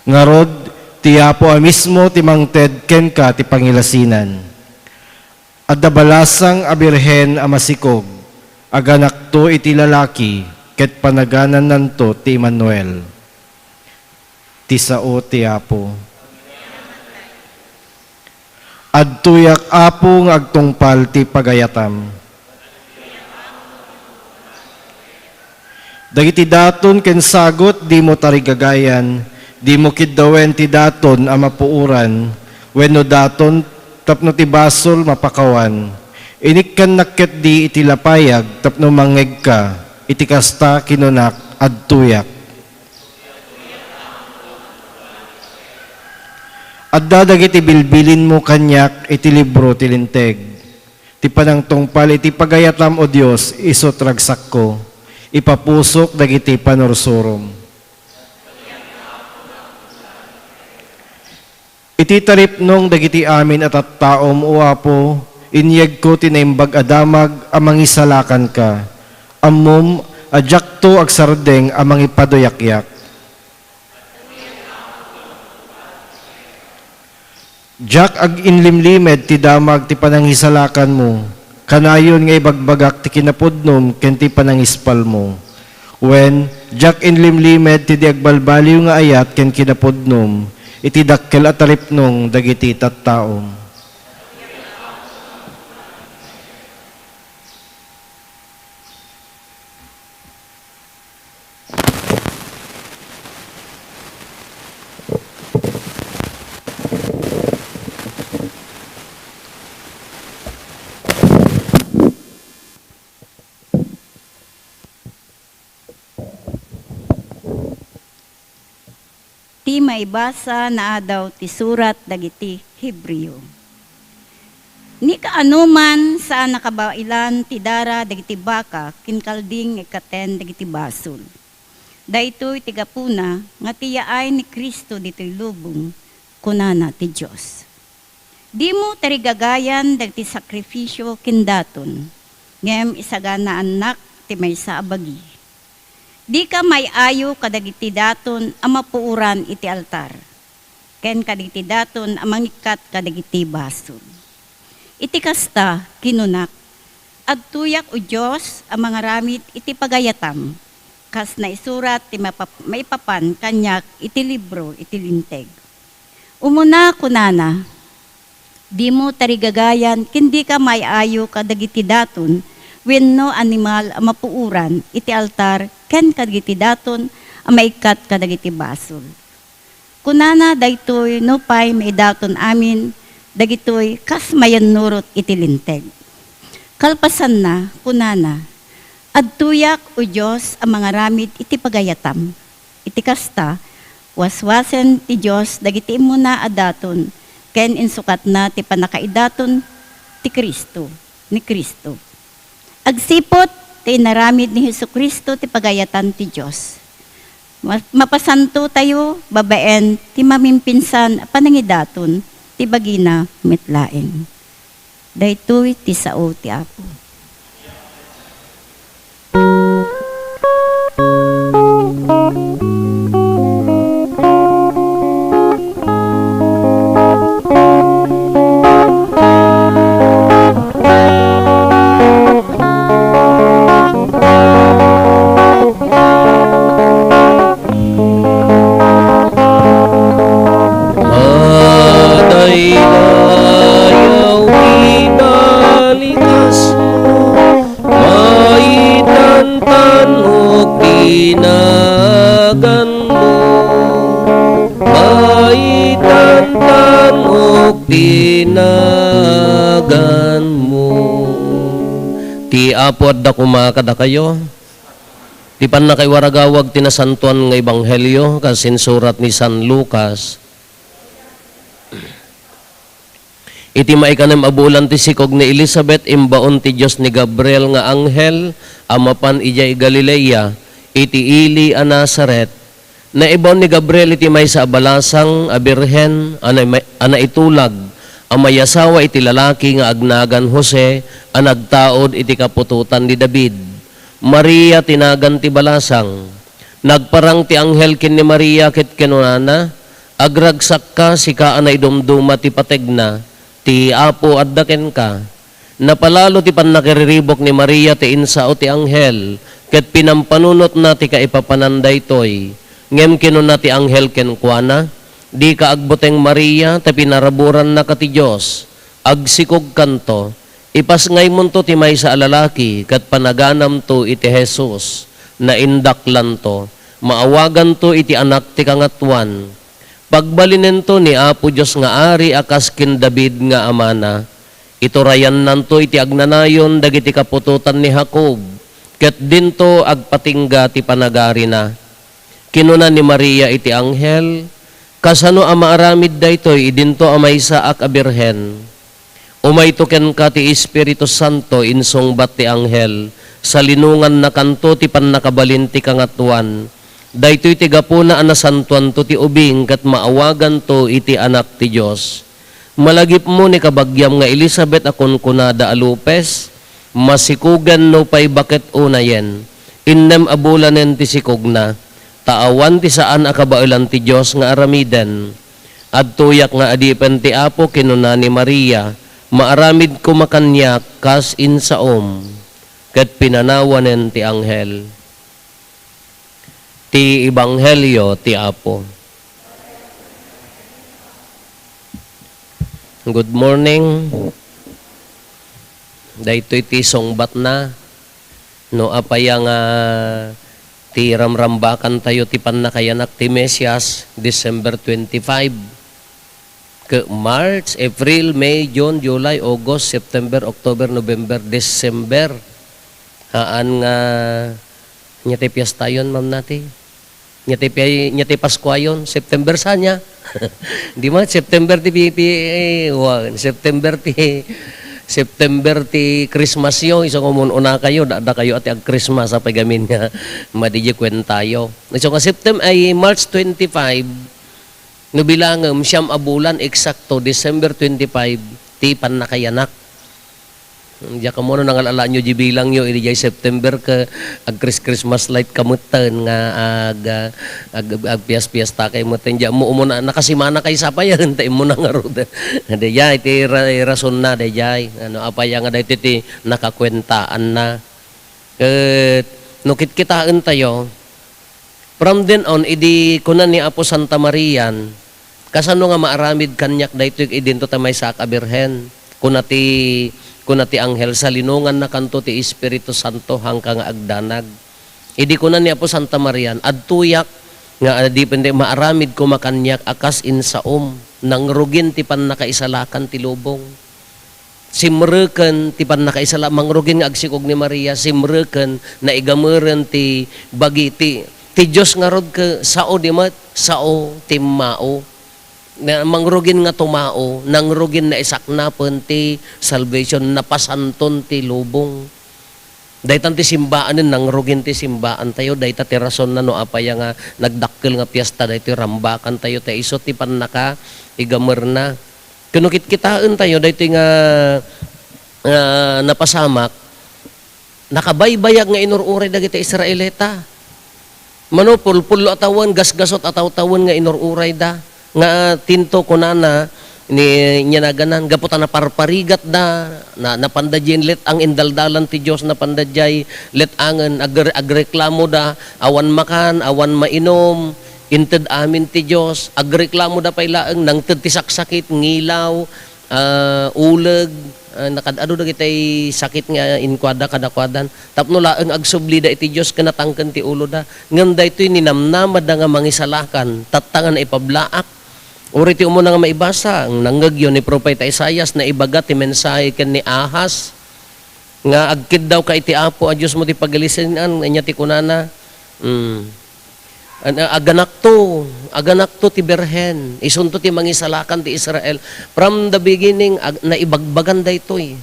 Ngarud, ti Apo a mismo ti mangted kenka ti pangilasinan. Adda balasang a birhen a masikog, aganakto iti lalaki, ket panaganannanto ti Emmanuel." Ti sao ti Apo. Adtoyak, Apo, nga agtungpal ti pagayatam. Dagiti daton ken sagut dimo tarigagayan, dimo kiddawen ti daton a mapuoran, wenno daton tapno ti basol mapakawan. Inikkannak ketdi iti lapayag tapno mangngegka, iti kasta kinunak, "Adtoyak." Adda dagiti bilbilinmo kaniak iti libro ti Linteg. Ti panangtungpal iti pagayatam, O Dios, isu ti ragsakko. Ipapusok dagiti panursurom. Iti taripnong dagiti amin a tattaom, O Apo, inyegko ti Naimbag a Damag a mangisalakanka. Ammom a diakto agsardeng a mangipaduyakyak. Diak ag-inlimlimed ti damag ti panangisalakanmo, kanayon nga ibagbagak ti kinapudnom ken ti panangispalmo. Wen, diak inlimlimed ti di agbalbaliw nga ayat ken kinapudnom iti dakkel a taripnong dagiti tattaom. Ti maibasa naadaw ti surat dagiti Hebreo. Ni kaanoman, saan a kabailan ti dara dagiti baka ken kalding nga ikkaten dagiti basol. Daytoy ti gapuna nga ti yaay ni Cristo ditoy lubong, kunana ti Dios. Dimo tarigagayan dagiti sakrifisio ken daton, ngem isaganaannak ti maysa a bagi. Dika maay-ayo kadagiti daton a mapuoran iti altar, ken kadagiti daton a mangikkat kadagiti basol. Iti kasta, kinunak, "Adtoyak, O Dios, a mangaramid iti pagayatam, kas naisurat ti mapap-, maipapan kaniak iti libro iti Linteg." Umuna, kunana, "Dimo tarigagayan ken dika maay-ayo kadagiti daton wenno animal a mapuoran iti altar ken kadagiti daton a maikkat kadagiti basol. Kunana daytoy nupay maidaton amin dagitoy kas mayannurot iti Linteg. Kalpasanna, kunana, "Adtoyak, O Dios, a mangaramid iti pagayatam." Iti kasta, waswasen ti Dios dagiti immuna a daton ken insukatna ti pannakaidaton ti Cristo, ni Cristo. Agsipud ta inaramid ni Jesu-Cristo ti pagayatan ti Dios, ma-, mapasantotayo babaen ti mamimpinsan a panangidaton ti bagina met laeng. Daytoy ti sao ti Apo. Madaydayaw ti balikasmo, maitantanok ti naganmo. Maitantanok ti naganmo. Ti Apo adda koma kadakayo. Ti pannakaiwaragawag ti Nasantoan nga Ebanghelio kas insurat ni San Lucas. Iti maikanem a bulan ti sikog ni Elisabet, imbaon ti Dios ni Gabriel nga anghel a mapan idiay Galilea, iti ili a Nazaret. Naibaon ni Gabriel iti maysa a balasang a birhen a na-, a naitulag a mayasawa iti lalaki nga agnagan Jose a nagtaud iti kaputotan ni David. Maria ti nagan ti balasang. Nagparang ti anghel ken ni Maria ket kinunana, "Agragsakka, sika a naidumduma ti pategna, ti Apo adda kenka." Napalalo ti pannakiriribuk ni Maria ti insao ti anghel, ket pinampanunotna ti kaipapanan daytoy. Ngem kinuna ti anghel kenkuana, "Dika agbuteng, Maria, ta pinaraburannaka ti Dios. Agsikogkanto, ipasngaymonto ti maysa a lalaki ket panaganamto iti Jesus. Naindaklanto, maawaganto iti Anak ti Kangatoan. Pagbalinento ni Apo Dios nga Ari a kas ken David nga amana. Iturayannanto iti agnanayon dagiti kaputotan ni Jacob, ket dinto agpatingga ti panagarina." Kinuna ni Maria iti anghel, "Kasano a maaramid daytoy idinto a maysaak a birhen?" "Umayto kenka ti Espiritu Santo," insungbat ti anghel, "salinongannakanto ti pannakabalin ti Kangatoan. Daytoy ti gapuna a nasantoanto ti ubing ket maawaganto iti Anak ti Dios. Malagipmo ni kabagiam nga Elisabet a kunkunada a lupes, masikogen nupay baket unayen. Innem a bulanen ti sikogna, ta awan ti saan a kabaelan ti Dios nga aramiden. Adtoyak nga adipen ti Apo," kinuna ni Maria, "maaramid koma kaniak kas insaom." Ket pinanawanen ti anghel. Ti Ebanghelio ti Apo. Good morning. Daytoy ti sungbatna. No apay nga ti ramrambakantayo ti pannakayanak ti Mesias, December twenty-five. Ke-, March, April, May, June, July, August, September, October, November, December. Haan nga, nya ti piestayon, Ma'am Nati? Nya ti pi-, nya ti Paskuayon, September sa nya? Di man, September ti pi-, pi-, eh, wa-, September ti, September ti Christmas yo, isu nga umun-una kayo, da, da kayo ati ag-Christmas, apay gamin nga, madi di kuentayo. Isu nga Septem-, ay, March twenty-five, no bilangem, siam a bulan, eksakto, December twenty-five, ti pannakayanak. Diak ammo no nangal-alaanyo di bilangyo, idi jay September ket ag-Chris-, Christmas light ka metten nga ag-, ag-, agpias-piesta kay metten. Diak ammo umuna, nakasimana kay sapayen, ta immuna ngarud. Dayjay, iti ra-, rasonna, dayjay. Ano, apay nga daytoy ti nakakuentaanna. Ket no kitkitaentayo, from then on, idi kuna ni Apo Santa Marian, "Kasano nga maaramid kaniak daytoy idinto ta maysaak a birhen?" Kuna ti, kuna ti anghel, "Salinongannakanto ti Espiritu Santo, haanka nga agdanag." Idi kuna ni Apo Santa Marian, "Adtoyak nga adipende maaramid koma kaniak a kas insaom." Nangrugin ti pannakaisalakan ti lubong. Simreken ti pannakaisala-, mangrugin nga agsikog ni Maria, simreken, naigameren ti bagi ti, ti Dios ngarud ket sao di met, sao, timmao. Na, mangrugin nga tumao, nangrugin naisaknapen ti salvation, napasanton ti lubong. Daytan ti simbaanen, nangrugin ti simbaantayo, dayta ti rasonna no apay nga nagdakkel nga piesta daytoy rambakantayo, ta isu ti pannakaigamerna. Ken no kitkitaentayo, daytoy nga, ah, napasamak, nakabaybayag nga inur-uray dagiti Israelita. Mano, pulpullo a tawen, gasgasut a tawtawen nga inur-urayda. Nga tinto kunana, ni, nianaganan, gapu ta naparparigatda, na, napanda diay let-ang indaldalan ti Dios, napanda diay let-angen, agre-, agreklamoda, awan makan, awan mainum, inted amin ti Dios, agreklamoda pay laeng, nangted ti saksakit, ngilaw, ah, uleg, ah, nakad-adu dagitay sakit nga inkuada kadakuadan. Tapno laeng agsublida iti Dios ken natangken ti uloda. Ngem daytoy ninamnamada nga mangisalakan, tatta nga naipablaak. Uray ti umuna nga maibasa, nangngegyo ni Profeta Isaias, naibaga ti mensahe ken ni Ahaz, nga, "Agkiddawka iti Apo a Diosmo ti pagilisan," ania ti kunana? Mm. An-, a-, aganakto, aganakto ti Birhen, isunto ti mangisalakan ti Israel. From the beginning, ag-, naibagbagan daytoy.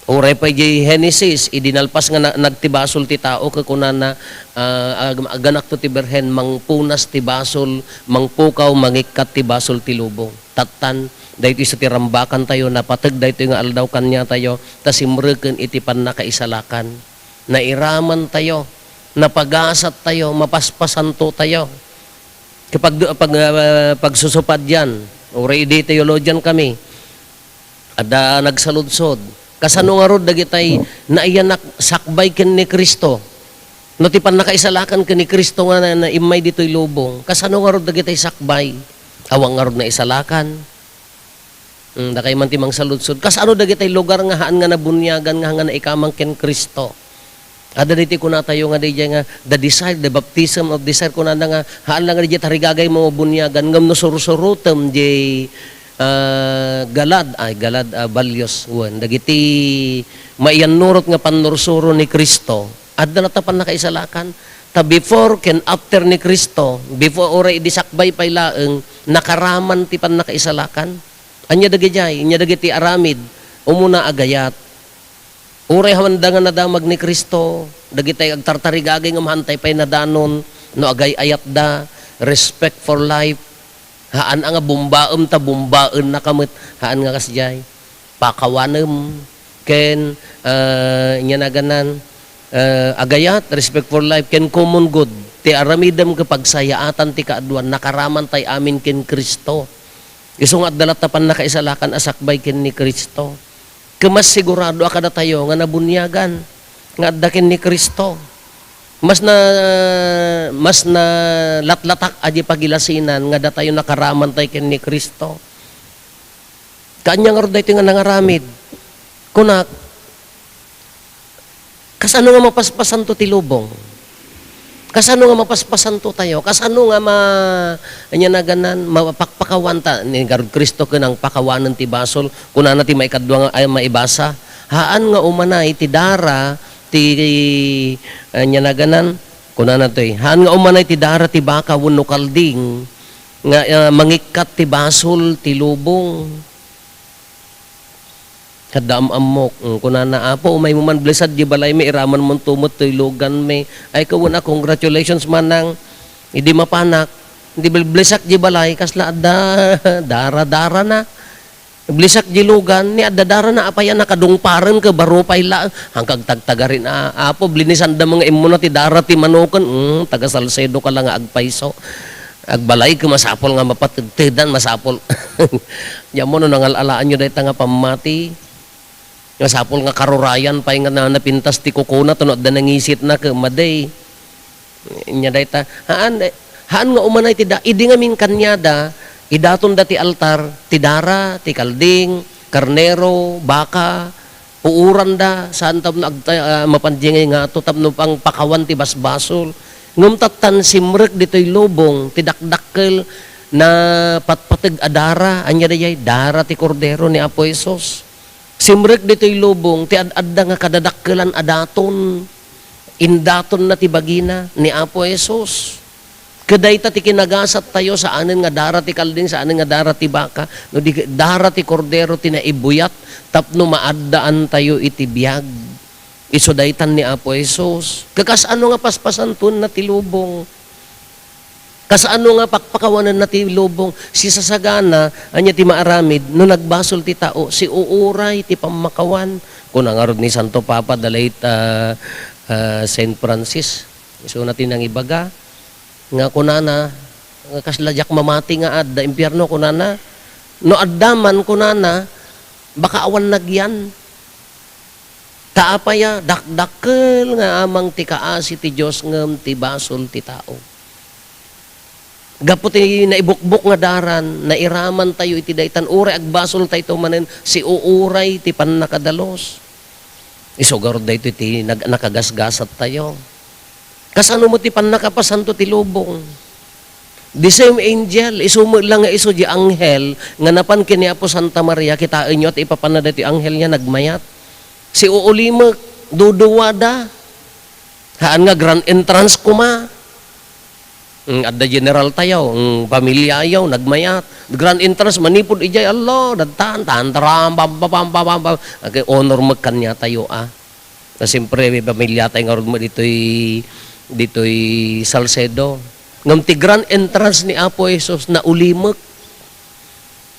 Uray pay diay Genesis, idi nalpas nga na-, nagtibasol ti tao, ket kunana, ah, ag-, aganakto ti Birhen, mangpunas ti basol, mangpukaw, mangikkat ti basol ti lubong. Tattan, daytoy isu ti rambakantayo, napateg daytoy nga aldaw kaniatayo, ta simreken iti pannakaisalakan. Nairamantayo, napagasattayo, mapaspasantotayo. Kapag, pag, ah, pagsusupadian, uray idi theologian kami, adda nagsaludsod. Kasano ngarud dagitay naiyanak sakbay ken ni Cristo? No ti pannakaisalakan ken ni Cristo nga na, na immay ditoy lubong, kasano ngarud dagitay sakbay? Awan ngarud naisalakan. Hmm, dakay man ti mangsaludsod. Kasano dagitay lugar nga haan nga nabuniagan nga, nga naikamang ken Cristo? Adda diti kunatayo nga diay nga the desire, the baptism of desire, kunana nga haan lang diay tarigagay mo mabuniagan, ngem no sursurotem diay, ah, galad, ay, galad, ah, balios, wen, dagiti maiyannurot nga pannursuro ni Cristo, adda latta pannakaisalakan. Ta before ken after ni Cristo, before, uray idi sakbay pay laeng, nakaraman ti pannakaisalakan. Ania dagidiay? Ania dagiti aramid? Umuna, agayat. Uray handa nga nadamag ni Cristo, dagitay agtartarigagay ngem haantay pay nadanon no agay-ayatda, respect for life. Haan a nga bombaem ta bombaennaka met, haan nga kasdiay. Pakawanem, ken, ah, ania naganan, ah, agayat, respect for life, ken common good. Ti aramidem ket pagsayaatan ti kaaduan, nakaraman tay amin ken Cristo. Isu nga adda latta pannakaisalakan a sakbay ken ni Cristo. Ket mas sigurado a kadatayo nga nabuniagan nga adda ken ni Cristo. Mas na, mas nalatlatak a di pagilasinan nga datayo nakaraman tay ken ni Cristo. Kaanya ngarud daytoy nga nangaramid. Kunak, kasano nga mapaspasanto ti lubong? Kasano nga mapaspasanto tayo? Kasano nga ma-, ania naganan, mapakpakawan ta? Ni ngarud Cristo ken nangpakawanen ti basol. Kunana ti maikadua nga, ay, maibasa, "Haan nga umanay ti dara ti," ania naganan, kunana toy, "Haan nga umanay ti dara ti baka wenno kalding nga, ah, mangikkat ti basol ti lubong." Adda am-ammok. Mm, kunana, "Apo, umaymo man, blessed di balaymi, iramanmonto met toy luganmi." Ay, kawen a, congratulations, manang. Idi mapanak, idi bel-, blessed di balay, kasla adda dara-darana. Blessed di lugan, ni adda darana, apay a nakadungparen ket baro pay la, hangkag tagtagarin, a, "Apo, blinisanda nga immuna ti dara ti manoken." Mm, taga Salcedo ka la nga agpayso. Agbalay ket masapul nga mapategtedan, masapul. Diammo no nangal-alaanyo dayta nga pammati. Masapul nga karurayan pay nga na-, napintas ti kukuna, ta no adda nangisitna ket madi. Nia dayta, haan, eh, haan nga umanay ti da-, idi ngamin kaniada, idatonda ti altar, ti dara, ti kalding, karnero, baka, Puuranda, saan tapno agta-, ah, mapan diay ngato tapno pangpakawan ti basbasol. Ngem tattan simrek ditoy lubong ti dakdakkel napatpateg a dara. Ania dayay? Dara ti Kordero ni Apo Jesus. Simrek ditoy lubong ti ad-adda nga kadadakkelan a daton. Indatonna ti bagina ni Apo Jesus. Ket dayta ti kinagasat tayo, saanen nga dara ti kalding, saanen nga dara ti baka, no di dara ti Kordero ti naibuyat tapno maaddaan tayo iti biag. Isu daytan ni Apo Jesus. Ket kasano nga paspasantuenna ti lubong? Kasano nga pakpakawanenna ti lubong? Sisasagana, ania ti maaramid? No nagbasol ti tao, siuuray ti pammakawan. Kuna ngarud ni Santo Papa, the late, ah, ah, Saint Francis. Isuna ti nangibaga, nga kunana, nga kasla diak mamati nga adda impierno, kunana, no adda man, kunana, baka awan nagyan. Ta apay a, dakdakkel nga amang ti kaasi ti Dios ngem ti basol ti tao. Gapu ti naibukbok nga daran, nairaman tayo iti daytan, uray agbasol tayo manen, siuuray ti pannakadalus. Isu garud daytoy ti nag-, nakagasgasat tayo. Kasano met ti pannakapasanto ti lubong? The same angel, isu met la nga isu di anghel nga napan ken ni Apo Santa Maria, kitaenyo ti ipapanna daytoy anghel nga nagmayat. Siuulimek, duduada. Haan nga grand entrance koma. Mm, adda general tayo, mm, pamilyayo, nagmayat. Grand entrance, manipud idiay, Allah, dadtan, tantaram, pam, pam, pam, pam, pam, pam. Okay, honor met kaniatayo, ah. Na siyempre, may pamilya tayo nga rod mo ditoy, ditoy Salcedo. Ngem ti grand entrance ni Apo Jesus, naulimek.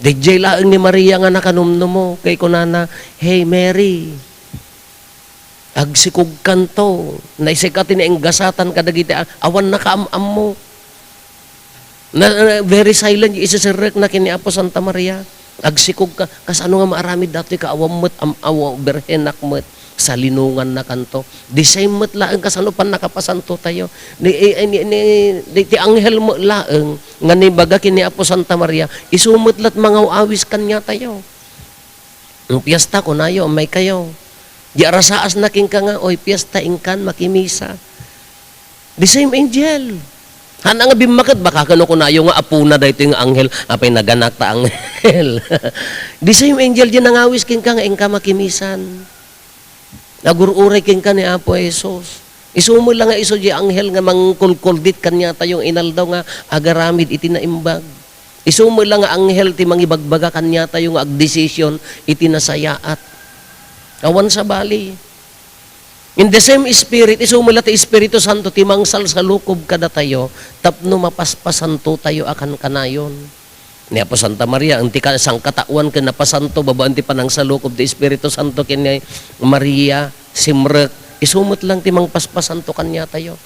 Dijay laeng ni Maria nga nakanumnumo, kay kunana, "Hey, Mary, agsikogkanto." Naisika ti nainggasatan kadagiti a-, awan nakaam-ammo. Na, na, very silent, isiserrekna ken ni Apo Santa Maria. Agsikog ka, kasano nga maaramid datoy ka awan met am-, awa, birhenak met, salinongannakanto. Di same met laeng kasano pannakapasanto tayo. Ni, eh, eh, ni, ni, di, ti anghel met laeng nga nibaga ken ni Apo Santa Maria, isu met lat mangaw-awis kaniatayo. Ang piyesta, kunayo, amay kayo. Di arasaas na kenka nga, "Oy, piyesta, inkan, makimisa." The same angel. Hana nga bimmaket, baka kano kunayo nga apona daytoy nga anghel, apay naganak ta anghel. The same angel, di nangawis kenka nga inka makimisan. Agur-uray kenka ni Apo Jesus. Isu met la nga isu di anghel nga mangkulkuldit kaniatayo nga inaldaw nga agaramid iti naimbag. Isu met la nga anghel ti mangibagbaga kaniatayo nga agdesisyon iti nasayaat. Awan sabali. In the same Spirit, isu met la ti Espiritu Santo ti mangsalsalukob kadatayo tapno mapaspasanto tayo a kankanayon. Ni Apo Santa Maria, iti ka-, sangkataoan ken napasanto, babaen ti panangsalukob ti Espiritu Santo ken ni Maria, simrek, isu met lang ti mangpaspasanto kaniatayo.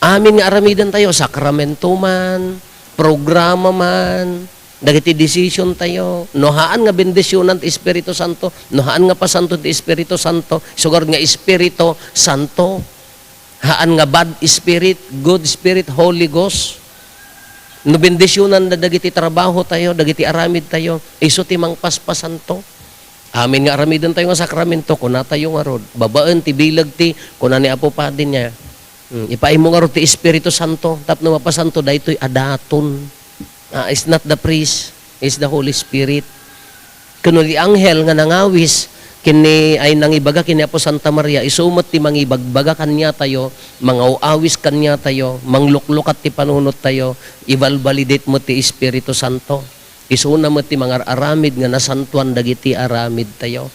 Amin nga aramiden tayo, sakramento man, programa man, dagiti decision tayo, no haan nga bendisionan ti Espiritu Santo, no haan nga pasanto ti Espiritu Santo, sugar nga Espiritu Santo, haan nga bad spirit, good spirit, Holy Ghost, no bendisionan da dagiti trabaho tayo, dagiti aramid tayo, isu ti mangpaspasanto. Amin nga aramiden tayo nga sakramento, kuna tayo nga rod, babaen ti bileg ti, kuna ni Apo Padi niya, Hmm, ipaay mo ngarud ti Espiritu Santo, tapno mapasanto daytoy a daton. Ah, it's not the priest, it's the Holy Spirit. Kuno ti anghel nga nangawis, ken ni, ay nangibaga ken ni Apo Santa Maria, isu met ti mangibagbaga kaniatayo, mangaw-awis kaniatayo, mangluklukat ti panunot tayo, ibalbalidate mo ti Espiritu Santo. Isuna met ti mangar-aramid nga nasantuan dagiti aramid tayo.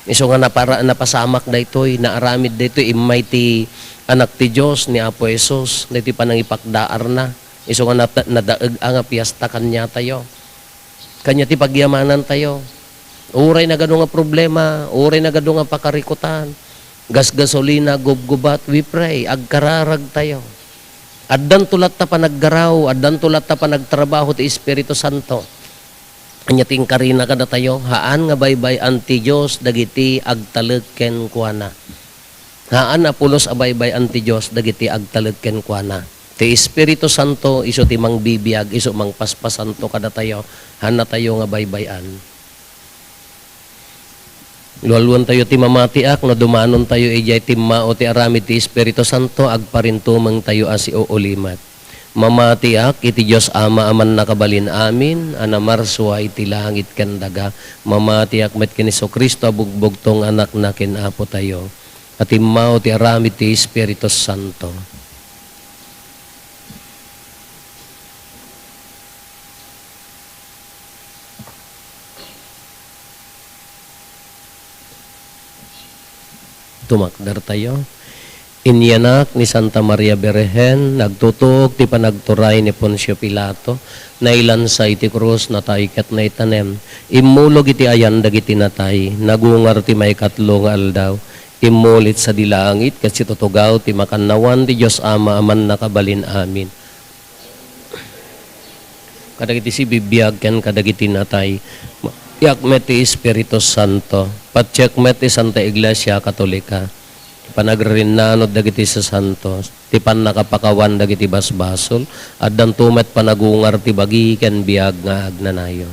Isu nga napara-, napasamak daytoy, naaramid daytoy immay ti Anak ti Dios, ni Apo Jesus, daytoy panangipakdaarna. Isu nga nata-, nadaeg a nga piesta kaniatayo. Kania ti pagyamanan tayo. Uray nagano nga problema, uray nagano nga pakarikutan, gasgasolina, gubgubat, we pray, agkararag tayo. Addanto latta panaggaraw, addanto latta panagtrabaho ti Espiritu Santo. Ania ti inkarina kadatayo? Haan nga baybay-an ti Dios dagiti agtalek kenkuana. Haan a pulos a baybay-an ti Dios dagiti agtalek kenkuana. Ti Espiritu Santo isu ti mangbibiag, isu mangpaspasanto kadatayo, haanna tayo nga baybay-an. Lualuantayo ti mamatiak no dumanontayo idiay timmao ti aramid ti Espiritu Santo, agparintumengtayo a siuulimek. Mamatiak iti Dios Ama a Mannakabalin-amin, a namarsua iti langit ken daga. Mamatiak met ken Jesu-Cristo a bugbugtong nga Anakna ken Apotayo, a timmao ti aramid ti Espiritu Santo. Tumakdertayo. Inyanak ni Santa Maria Birhen, nagtutuok ti panagturay ni Poncio Pilato, nailansa iti krus, natay ket naitanem. Immulog iti ayan dagiti natay, nagungar ti maikatlo nga aldaw, immulit sadi langit ket situtugaw ti makannawan ti Dios Ama a Mannakabalin-amin. Kadagiti sibibiag ken kadagiti natay, yak met ti Espiritu Santo. Patiek met ti Santa Iglesia Katolika. Ti panagririnnanod dagiti sasanto, ti pannakapakawan dagiti basbasol, addanto met panagungar ti bagi ken biag nga agnanayon.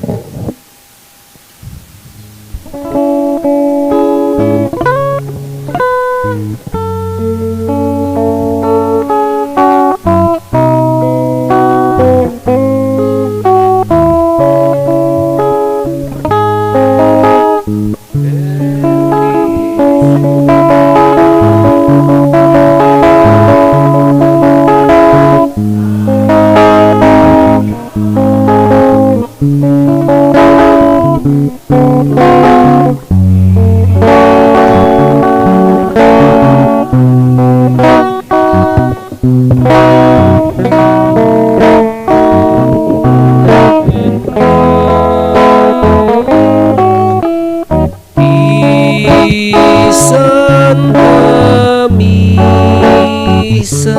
Ti Santa Misa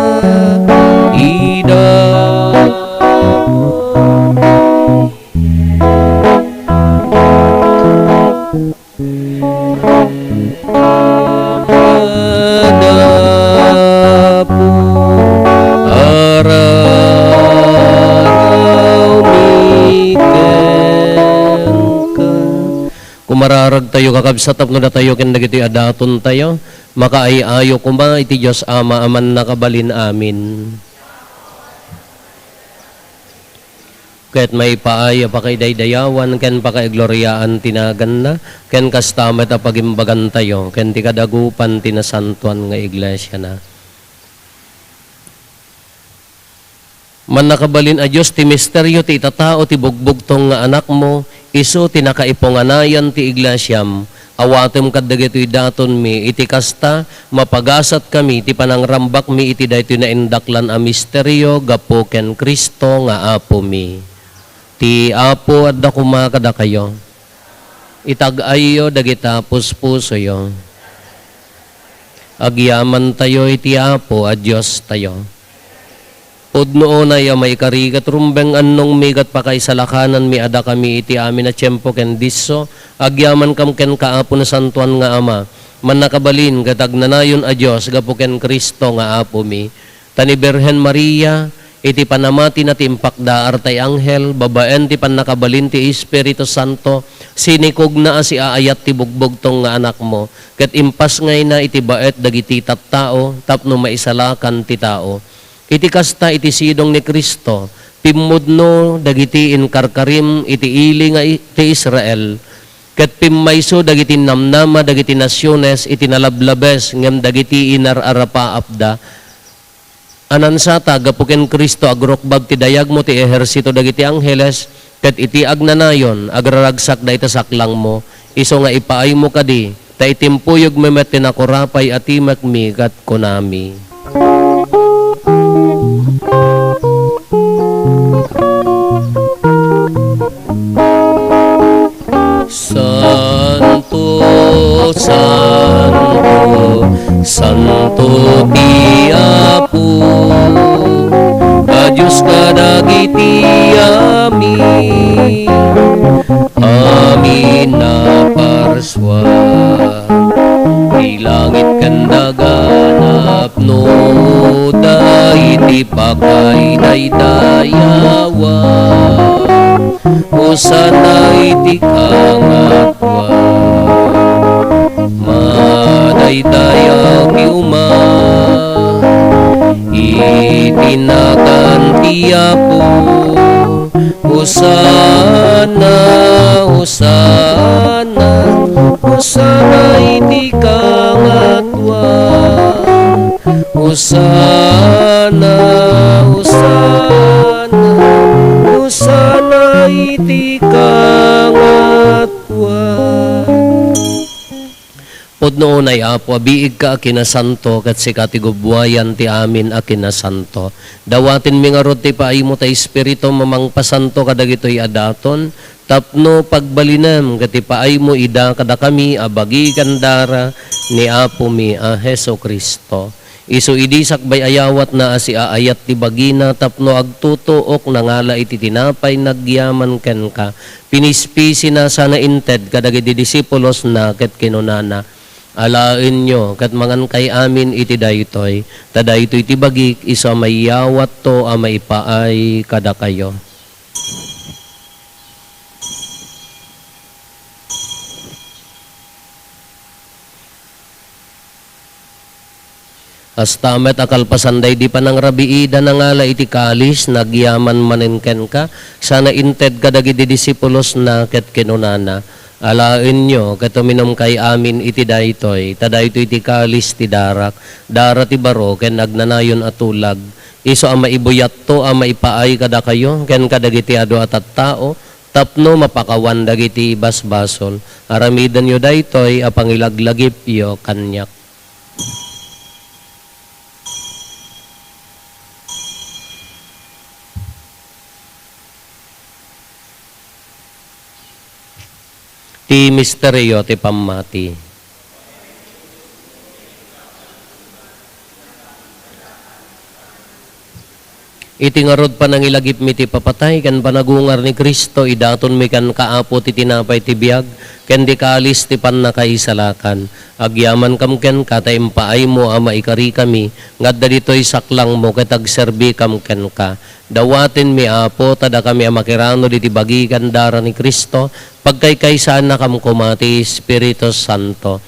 ida. Adapo, aragawmi kenka. Kumararagtayo, kakabsat, tapno datayo ken dagiti a datontayo, makaay-ayo koma iti Dios Ama a Mannakabalin-amin. Ket maipaay a pakaidaydayawan ken pakaigloriaan ti naganna, ken kasta met a pagimbagantayo ken ti kadagupan ti nasantoan nga iglesiana. Mannakabalin a Dios, ti misterio ti itatao ti bugbugtong nga Anakmo, isu ti nakaipunganayan ti iglesiam. Awatem kadagitoy datonmi, iti kasta, mapagasatkami iti panangrambakmi iti daytoy naindaklan a misterio gapu ken Cristo nga Apomi. Ti Apo adda koma kadakayo. Itag-ayyo dagita puspusoyo. Agyamantayo iti Apo a Diostayo. Pudno unay a maikari ket rumbeng annongmi ket pakaisalakananmi a dakami iti amin a tiempo ken disso, agyamankam kenka, Apo, nasantoan nga Ama, mannakabalin ket agnanayon a Dios gapu ken Cristo nga Apomi. Ta ni Birhen Maria, iti panamatina ti impakdaar tay anghel, babaen ti pannakabalin ti Espiritu Santo, sinikogna a siaayat ti bugbugtong nga Anakmo, ket impasngayna iti baet dagiti tattao tapno maisalakan ti tao. Iti kasta, iti sidong ni Cristo, pimmudno dagiti inkarkarim iti ili nga i-, ti Israel, ket pimmayso dagiti namnama dagiti nasiones iti nalablabes ngem dagiti inar-arapaapda. Anansata, gapu ken Cristo, agrukbab ti dayagmo ti ehersito dagiti angheles, ket iti agnanayon, agraragsak dayta saklangmo, isu nga ipaaymo kadi, ta itimpuyogmi met ti nakurapay a timekmi ket kunami. Santo, santo, santo ti Apo, a Dios kadagiti amin. Amin a parsua, ti langit ken daga napno da iti pakaidaydayawan. Hosanna iti kangatoan. Daydayaw ti uma iti nagan ti Apo. Hosanna, Hosanna, Hosanna iti kangatoan. Hosanna, Hosanna, Hosanna iti kangatoan. Pudno unay, Apo, a biigka a kinasanto, ket sika ti gubbuayan ti amin a kinasanto. Dawatenmi ngarud ti paaymo ta Espiritum a mangpasanto kadagitoy a daton, tapno pagbalinem ket ipaaymo ida kadakami a bagi ken dara ni Apomi a Jesu-Cristo. Isu idi sakbay a yawatna a siaayat ti bagina tapno agtutuok, nangala iti tinapay nagyaman kenka, pinispisina sana inted kadagiti disipulosna ket kinunana, "Alaenyo ket mangankay amin iti daytoy, ta daytoy ti bagik isu a maiyawatto a maipaay kadakayo." Kasta met a kalpasan daydi panangrabiida, nangala iti kalis, nagyaman manen kenka, sana inted kadagiti disipulosna ket kinunana, "Alaenyo ket uminumkay amin iti daytoy, ta daytoy ti kalis ti darak, dara ti baro ken agnanayon a tulag, isu a maibuyatto a maipaay kadakayo ken kadagiti adu a tattao, tapno mapakawan dagiti basbasol. Aramidenyo daytoy a pangilaglagipyo kaniak." Ti misterio ti pammati. Iti ngarud, panangilagipmi ti ipapatay ken panagungar ni Cristo, idatonmi kenka, Apo, ti tinapay ti biag ken ti kalis ti pannakaisalakan. Agyamankam kenka ta impaaymo a maikarikami nga adda ditoy saklangmo ket agserbikam kenka. Dawatenmi, Apo, ta dakami a makiranod iti bagi ken dara ni Cristo, pagkaykaysaannakam koma ti Espiritu Santo.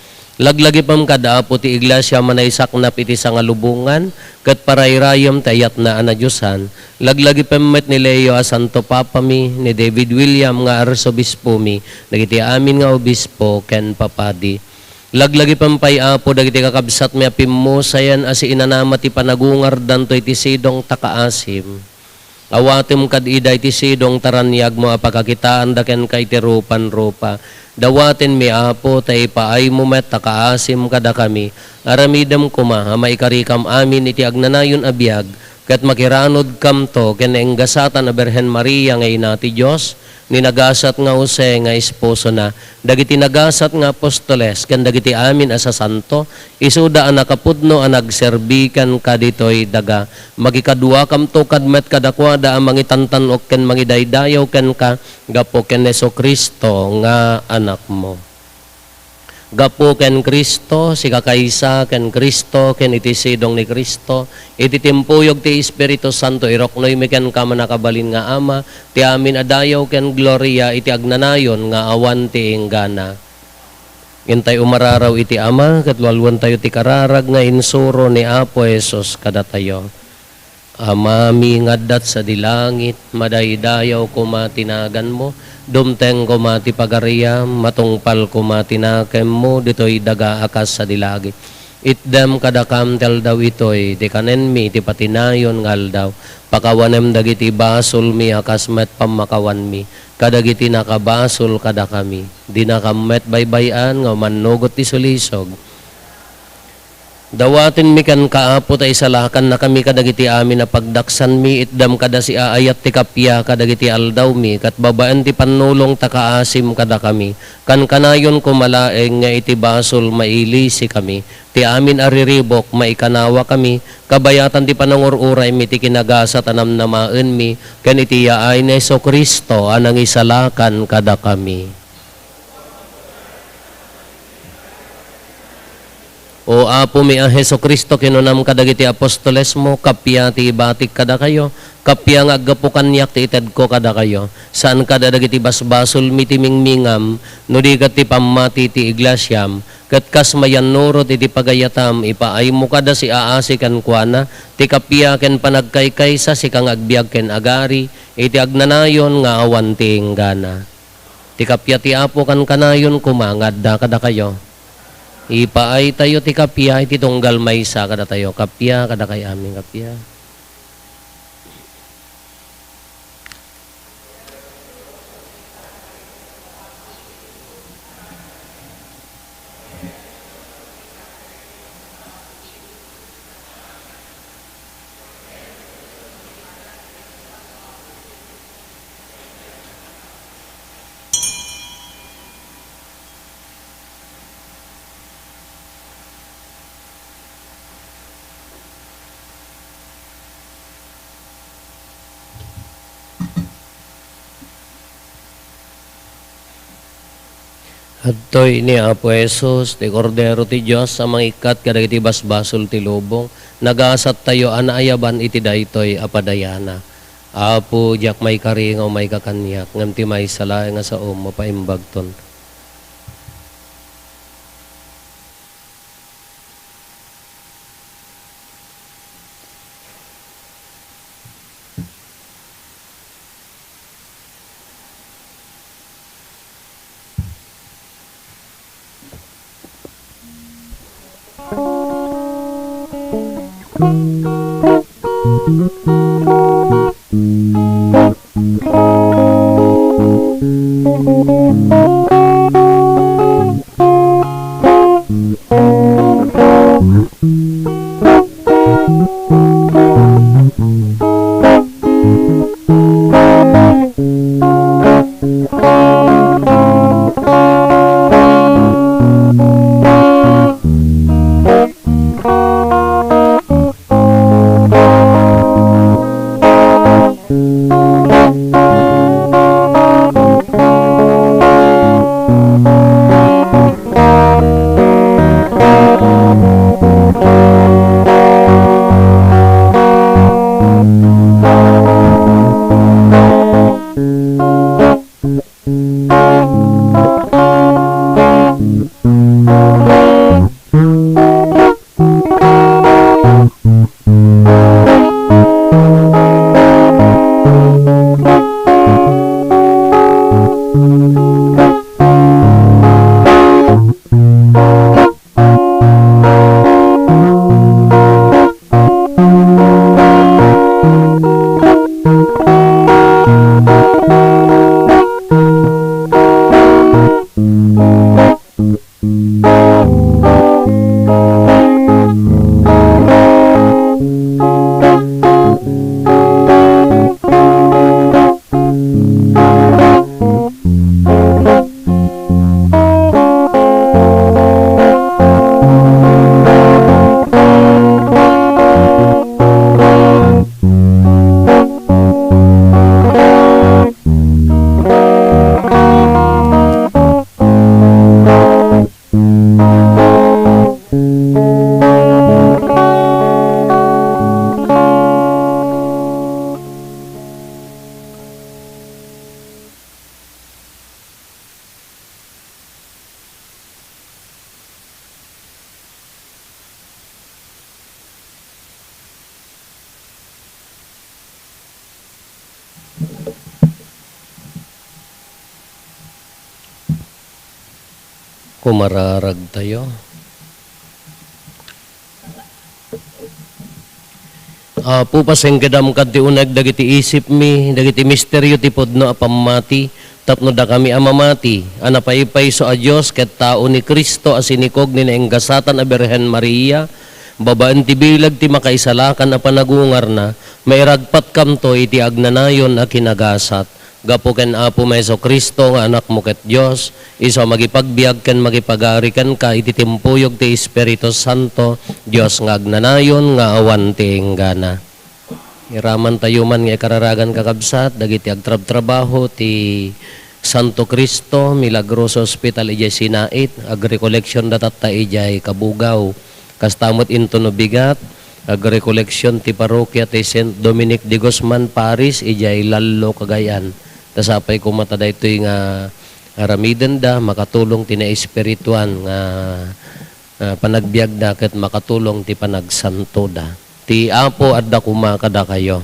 Laglagipem kad Apo ti Iglesia a manaisaknap iti sangalubongan ket parayrayem ti ayatna a nadiosan. Laglagipem met ni Leo a Santo Papami, ni David William nga Arsobispomi, dagiti amin nga obispo ken papadi. Laglagipem pay, Apo, dagiti kakabsatmi a pimmusayan a siinanama ti panagungardanto iti sidong ta kaasim. Awatem kad ida iti sidong ta raniagmo a pakakitaanda kenka iti rupan-rupa. Dawatenmi, Apo, ta ipaaymo met ta kaasim kadakami. Aramidem koma a maikarikam amin iti agnanayon a biag, ket makiranodkamto ken naenggasatan a Birhen Maria nga Ina ti Dios, ni nagasat nga Jose nga esposona, dagiti nagasat nga apostoles, ken dagiti amin a sasanto, isuda a nakapudno a nagserbi kenka ditoy daga. Makikaduakamto kad met kadakuada a mangitantan-ok ken mangidaydayaw kenka gapu ken Jesu-Cristo nga Anakmo. Gapu ken Cristo, sikakaysa ken Cristo, ken iti sidong ni Cristo, iti timpuyog ti Espiritu Santo, iruknoymi kenka, mannakabalin nga Ama, ti amin a dayaw ken gloria iti agnanayon nga awan ti inggana. Intay umararaw iti Ama, ket walwentayo ti kararag nga insuro ni Apo Jesus kadatayo. Amami nga adda sadi langit, madaydayaw koma ti naganmo, dumteng koma ti pagariam, matungpal koma ti nakemmo ditoy daga a kas sadi langit. Itdem kadakam ti aldaw itoy ti kanenmi ti patinayon nga aldaw. Pakawanem dagiti basolmi a kas met pammakawanmi kadagiti nakabasol kadakami. Dinakam met baybay-an nga umannugot ti sulisog. Dawatenmi kenka, Apo, ta isalakannakami kadagiti amin a pagdaksanmi, itdem kada siaayat ti kappia kadagiti aldawmi, ket babaen ti pannulong ta kaasim kadakami. Kankanayon koma laeng nga iti basol mailisikami, ti amin a riribuk maikanawakami, kabayatan ti panangur-uraymi ti kinagasat a namnamaenmi, ken iti yaay ni Jesu-Cristo a nangisalakan kadakami. O Apomi a Jesu-Cristo, kinunam kadagiti apostolesmo, kappia ti ibatik kadakayo, kappia nga aggapu kaniak ti itedko kadakayo. Saan kada dagiti basbasolmi ti mingmingam, no di ket ti pammati ti iglesiam, ket kas mayannurot iti pagayatam, ipaaymo kada siaasi kenkuana ti kappia ken panagkaykaysa, sika nga agbiag ken agari iti agnanayon nga awan ti inggana. Ti kappia ti Apo kankanayon koma nga adda kadakayo. Ipaaytayo ti kappia iti tunggal maysa kadatayo. Kappia kadakay amin, kappia. Adtoy ni Apo Jesus, ti Kordero ti Dios a mangikkat kadagiti basbasol ti lubong. Nagasattayo a naayaban iti daytoy a padayana. Apo, diak maikari nga umayka kaniak, ngem ti maysa laeng a saom, mapaimbagton. Kumararagtayo. Apo, pasengkedam kadti uneg dagiti isipmi, dagiti misterio ti pudno a pammati, tapno dakami a mamati, a napaypayso a Dios ket tao ni Cristo a sinikog ni naenggasatan a Birhen Maria, babaen ti bileg ti makaisalakan a panagungarna, mairagpatkamto iti agnanayon a kinagasat. Gapu ken Apomi Jesu-Cristo nga Anakmo ket Dios, isu a mangipagbiag ken mangipagari kenka iti timpuyog ti Espiritu Santo, Dios nga agnanayon nga awan ti inggana. Iramantayo man nga ikararagan, kakabsat, dagiti agtrabtrabaho ti Santo Cristo Milagroso Hospital idiay Sinait, agrecollectionda tatta idiay Cabugao. Kasta met inton no bigat, agrekoleksion ti parrokia ti Saint Dominic de Guzman Parish idiay Lallo, Cagayan. Ta sapay koma ta daytoy nga aramidenda, makatulong ti naespirituan nga, ah, panagbiagda ket makatulong ti panagsantoda. Ti Apo adda koma kadakayo.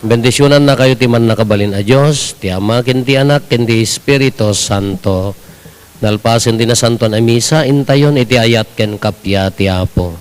Bendisionannakayo ti Mannakabalin a Dios, ti Ama, ken ti Anak, ken ti Espiritu Santo. Nalpasen ti Nasantoan a Misa, intayon iti ayat ken kappia ti Apo.